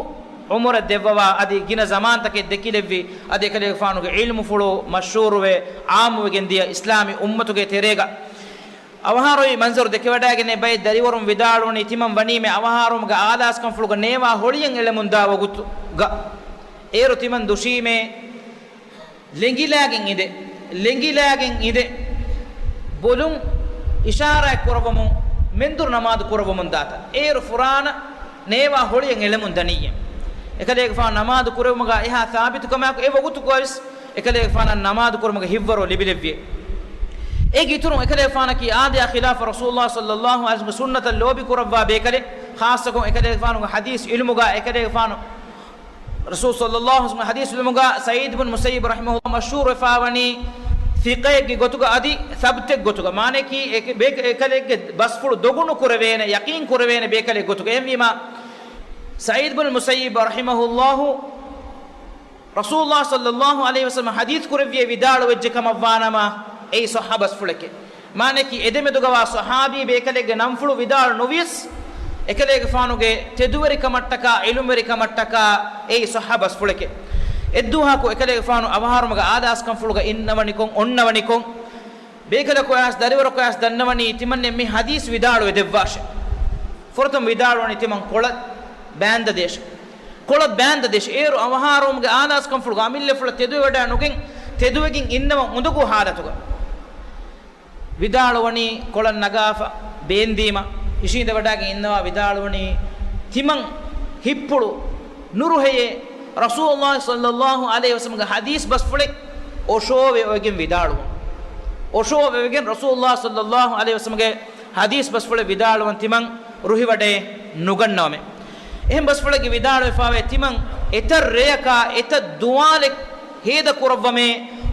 ޢުމުރެއް ދެއްވަވާ، އަދި ގިނަ ޒަމާންތަކެއް ދެކިލެއްވި، އަދި އެކަލޭގެފާނުގެ ޢިލްމުފުޅު މަޝްހޫރުވެ، ޢާއްމުވެގެން ދިޔަ އިސްލާމީ އުއްމަތުގެ ތެރޭގަ އަވަހާރަވި މަންޒަރު ދެކެވަޑައިގެން ބައެއް ދަރިވަރުން ވިދާޅުވަނީ، ތިމަން ވަނީމެ އަވަހާރަވުމުގެ އާލާސްކަންފުޅުގަ ނޭވާ ހޮޅިއެއް އެޅެމުންދާ ވަގުތުގަ. އޭރު ތިމަން ދުށީމޭ ލެނގިލާގެން އިނދެ، ލެނގިލާގެން އިނދެ، ބޮލުން އިޝާރާތް ކުރައްވަމުން މެންދުރު ނަމާދު ކުރައްވަމުން ދާތަން. އޭރު ފުރާނަ ނޭވާ ހޮޅިއެއް އެޅެމުން ދަނިއްޔެ. އެކަލޭގެފާނު ނަމާދު ކުރެވުމުގަ އެހާ ސާބިތުކަމާއެކު އެ ވަގުތުގަވެސް އެކަލޭގެފާނަށް ނަމާދު ކުރުމުގެ ހިތްވަރު ލިބިލެއްވި. އޭގެ އިތުރުން އެކަލޭގެފާނަކީ އާދަޔާ ޚިލާފަށް ރަސޫލުﷲ ޞައްލަﷲ ޢަލައިހި ވަސައްލަމްގެ ސުންނަތަށް ލޯބި ކުރައްވާ ބޭކަލެއް، ޚާއްޞަކޮށް އެކަލޭގެފާނުގެ ޙަދީޘް ޢިލްމުގަ އެކަލޭގެފާނު ރަސޫލު ޞައްލަﷲ ޢަލައިހި ވަސައްލަމްގެ ޙަދީޘް ޢިލްމުގަ ސަޢީދު ބިން މުސައްޔިބް ރަޙިމަހުﷲ މަޝްހޫރުވެފާވަނީ ޘިޤައެއްގެ ގޮތުގަ އަދި ސަބްތެއް ގޮތުގަ، މާނައަކީ އެ-، ބޭ-، އެކަލޭގެ ބަސްފުޅު ދޮގު ނުކުރެވޭނެ، ޔަޤީން ކުރެވޭނެ ބޭކަލެއް ގޮތުގަ. އެހެންވީމާ، ސަޢީދު ބިން މުސައްޔިބް ރަޙިމަހުﷲ ރަސޫލުﷲ ޞައްލަﷲ ޢަލައިހި ވަސައްލަމް ޙަދީޘް ކުރެއްވިއޭ ވިދާޅުވެއްޖެ ކަމަށް ވާނަމަ، އެއީ ޞައްޙަ ބަސްފުޅެކޭ. މާނައަކީ، އެދެމެދުގަވާ ޞަޙާބީ ބޭކަލެއްގެ ނަންފުޅު ވިދާޅު ނުވިޔަސް، އެކަލޭގެފާނުގެ ތެދުވެރިކަމަށްޓަކާ، ޢިލްމުވެރިކަމަށްޓަކާ އެއީ ޞައްޙަ ބަސްފުޅެކޭ. އެއްދުވަހަކު އެކަލޭގެފާނު އަވަހާރަވުމުގެ އާލާސްކަންފުޅުގަ އިންނަވަނިކޮށް، އޮންނަވަނިކޮށް، ބޭކަލަކު އައިސް ދަރިވަރަކު އައިސް ދަންނަވަނީ ތިމަންނެ މި ޙަދީޘް ވިދާޅުވެ ދެއްވާށޭ. ފުރަތަމަ ވިދާޅުވަނީ ތިމަން ކޮޅަށް ބާންދަދޭށޭ. ކޮޅަށް ބާންދަދޭށޭ. އޭރު އަވަހާރަވުމުގެ އާލާސްކަންފުޅުގަ އަމިއްލަފުޅަށް ތެދުވެވަޑައި ނުގެން ތެދުވެގެން އިންނަވަން އުނދަގޫ ޙާލަތުގަ. ވިދާޅުވަނީ ކޮޅަށް ނަގާފަ ބޭންދީމަ އިށީނދެވަޑައިގެން އިންނަވާ ވިދާޅުވަނީ ތިމަން ހިއްޕުޅު ނުރުހެޔޭ ރަސޫލުﷲ ޞައްލަﷲ ޢަލައިހި ވަސައްލަމްގެ ޙަދީޘް ބަސްފުޅެއް އޮށޯވެވެގެން ވިދާޅުވަން. އޮށޯވެވެގެން ރަސޫލުﷲ ޞައްލަﷲ ޢަލައިހި ވަސައްލަމްގެ ޙަދީޘް ބަސްފުޅެއް ވިދާޅުވަން ތިމަން ރުހިވަޑައެއް ނުގަންނަވަމޭ. އެހެން ބަސްފުޅެއްގެ ވިދާޅުވެފާވޭ ތިމަން އެތައް ރެޔަކާ އެތައް ދުވާލެއް ހޭދަ ކުރައްވަމޭ،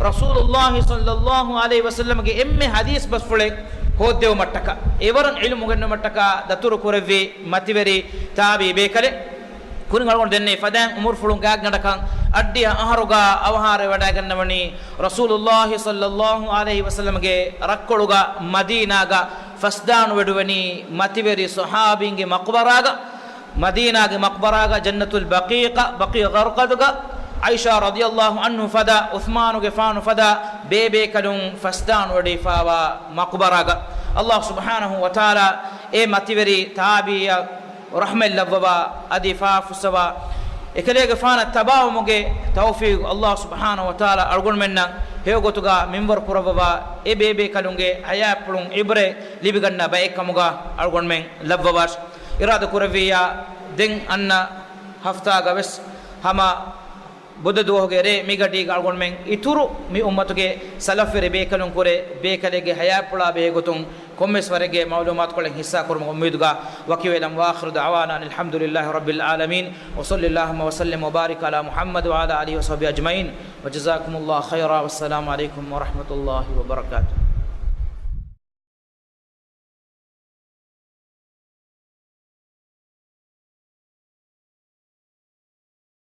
ރަސޫލުﷲ ޞައްލަﷲ ޢަލައިހި ވަސައްލަމްގެ އެންމެ ޙަދީޘް ބަސްފުޅެއް ހޯއްދެވުމަށްޓަކާ، އެވަރަށް ޢިލްމު އުނގެންނުމަށްޓަކާ ދަތުރު ކުރެއްވި މަތިވެރި ތާބިޢީ ބޭކަލެއް. ކުރިން އަޅުގަނޑު ދެންނެވި ފަދައިން އުމުރުފުޅުން ގާތްގަނޑަކަށް އަށްޑިހަ އަހަރުގަ އަވަހާރަވެވަޑައިގަންނަވަނީ ރަސޫލުﷲ ޞައްލަﷲ ޢަލައިހި ވަސައްލަމްގެ ރައްކޮޅުގަ މަދީނާގަ ފަސްދާނުވެޑުވަނީ މަތިވެރި ޞަޙާބީންގެ މަޤްބަރާގަ، މަދީނާގެ މަޤްބަރާގަ ޖަންނަތުލް ބަޤީޢަށް، ބަޤީޢު ޣަރްޤަދުގަ ޢާއިޝާ ރަޟިޔަﷲ ޢަންހާ ފަދަ، ޢުޘްމާނުގެފާނު ފަދަ ބޭބޭކަލުން ފަސްދާނުވެޑިފާވާ މަޤްބަރާގަ. ﷲ ސުބްޙާނަހޫ ވަތަޢާލާ އެ މަތިވެރި ތާބިޢީއަށް ރަޙްމަތް ލައްވަވާ، އަދި ފާފުއްސަވާ، އެކަލޭގެފާނަށް ތަބާވުމުގެ ތައުފީޤު ﷲ ސުބްޙާނަހޫ ވަތަޢާލާ އަޅުގަނޑުމެންނަށް ހެޔޮގޮތުގަ މިންވަރު ކުރައްވަވާ، އެ ބޭބޭކަލުންގެ ޙަޔާތްޕުޅުން ޢިބްރަތް ލިބިގަންނަ ބައެއްކަމުގަ އަޅުގަނޑުމެން ލައްވަވާށި. އިރާދަ ކުރެއްވިއްޔާ، ދެން އަންނަ ހަފްތާގަ ވެސް ހަމަ ބުދަ ދުވަހުގެ ރޭ މިގަޑީގަ އަޅުގަނޑުމެން އިތުރު މި އުއްމަތުގެ ސަލަފްވެރި ބޭކަލުން ކުރެ ބޭކަލެއްގެ ޙަޔާތްޕުޅާ ބެހޭގޮތުން ކޮންމެސް ވަރެއްގެ މަޢުލޫމާތުކޮޅެއް ހިއްސާކުރުމުގެ އުއްމީދުގަ ވަކިވެލަން. وآخر دعوانا أن الحمد لله رب العالمين وصل اللهم وسلم وبارك على محمد وعلى آله وصحبه أجمعين وجزاكم الله خيرا والسلام عليكم ورحمة الله وبركاته.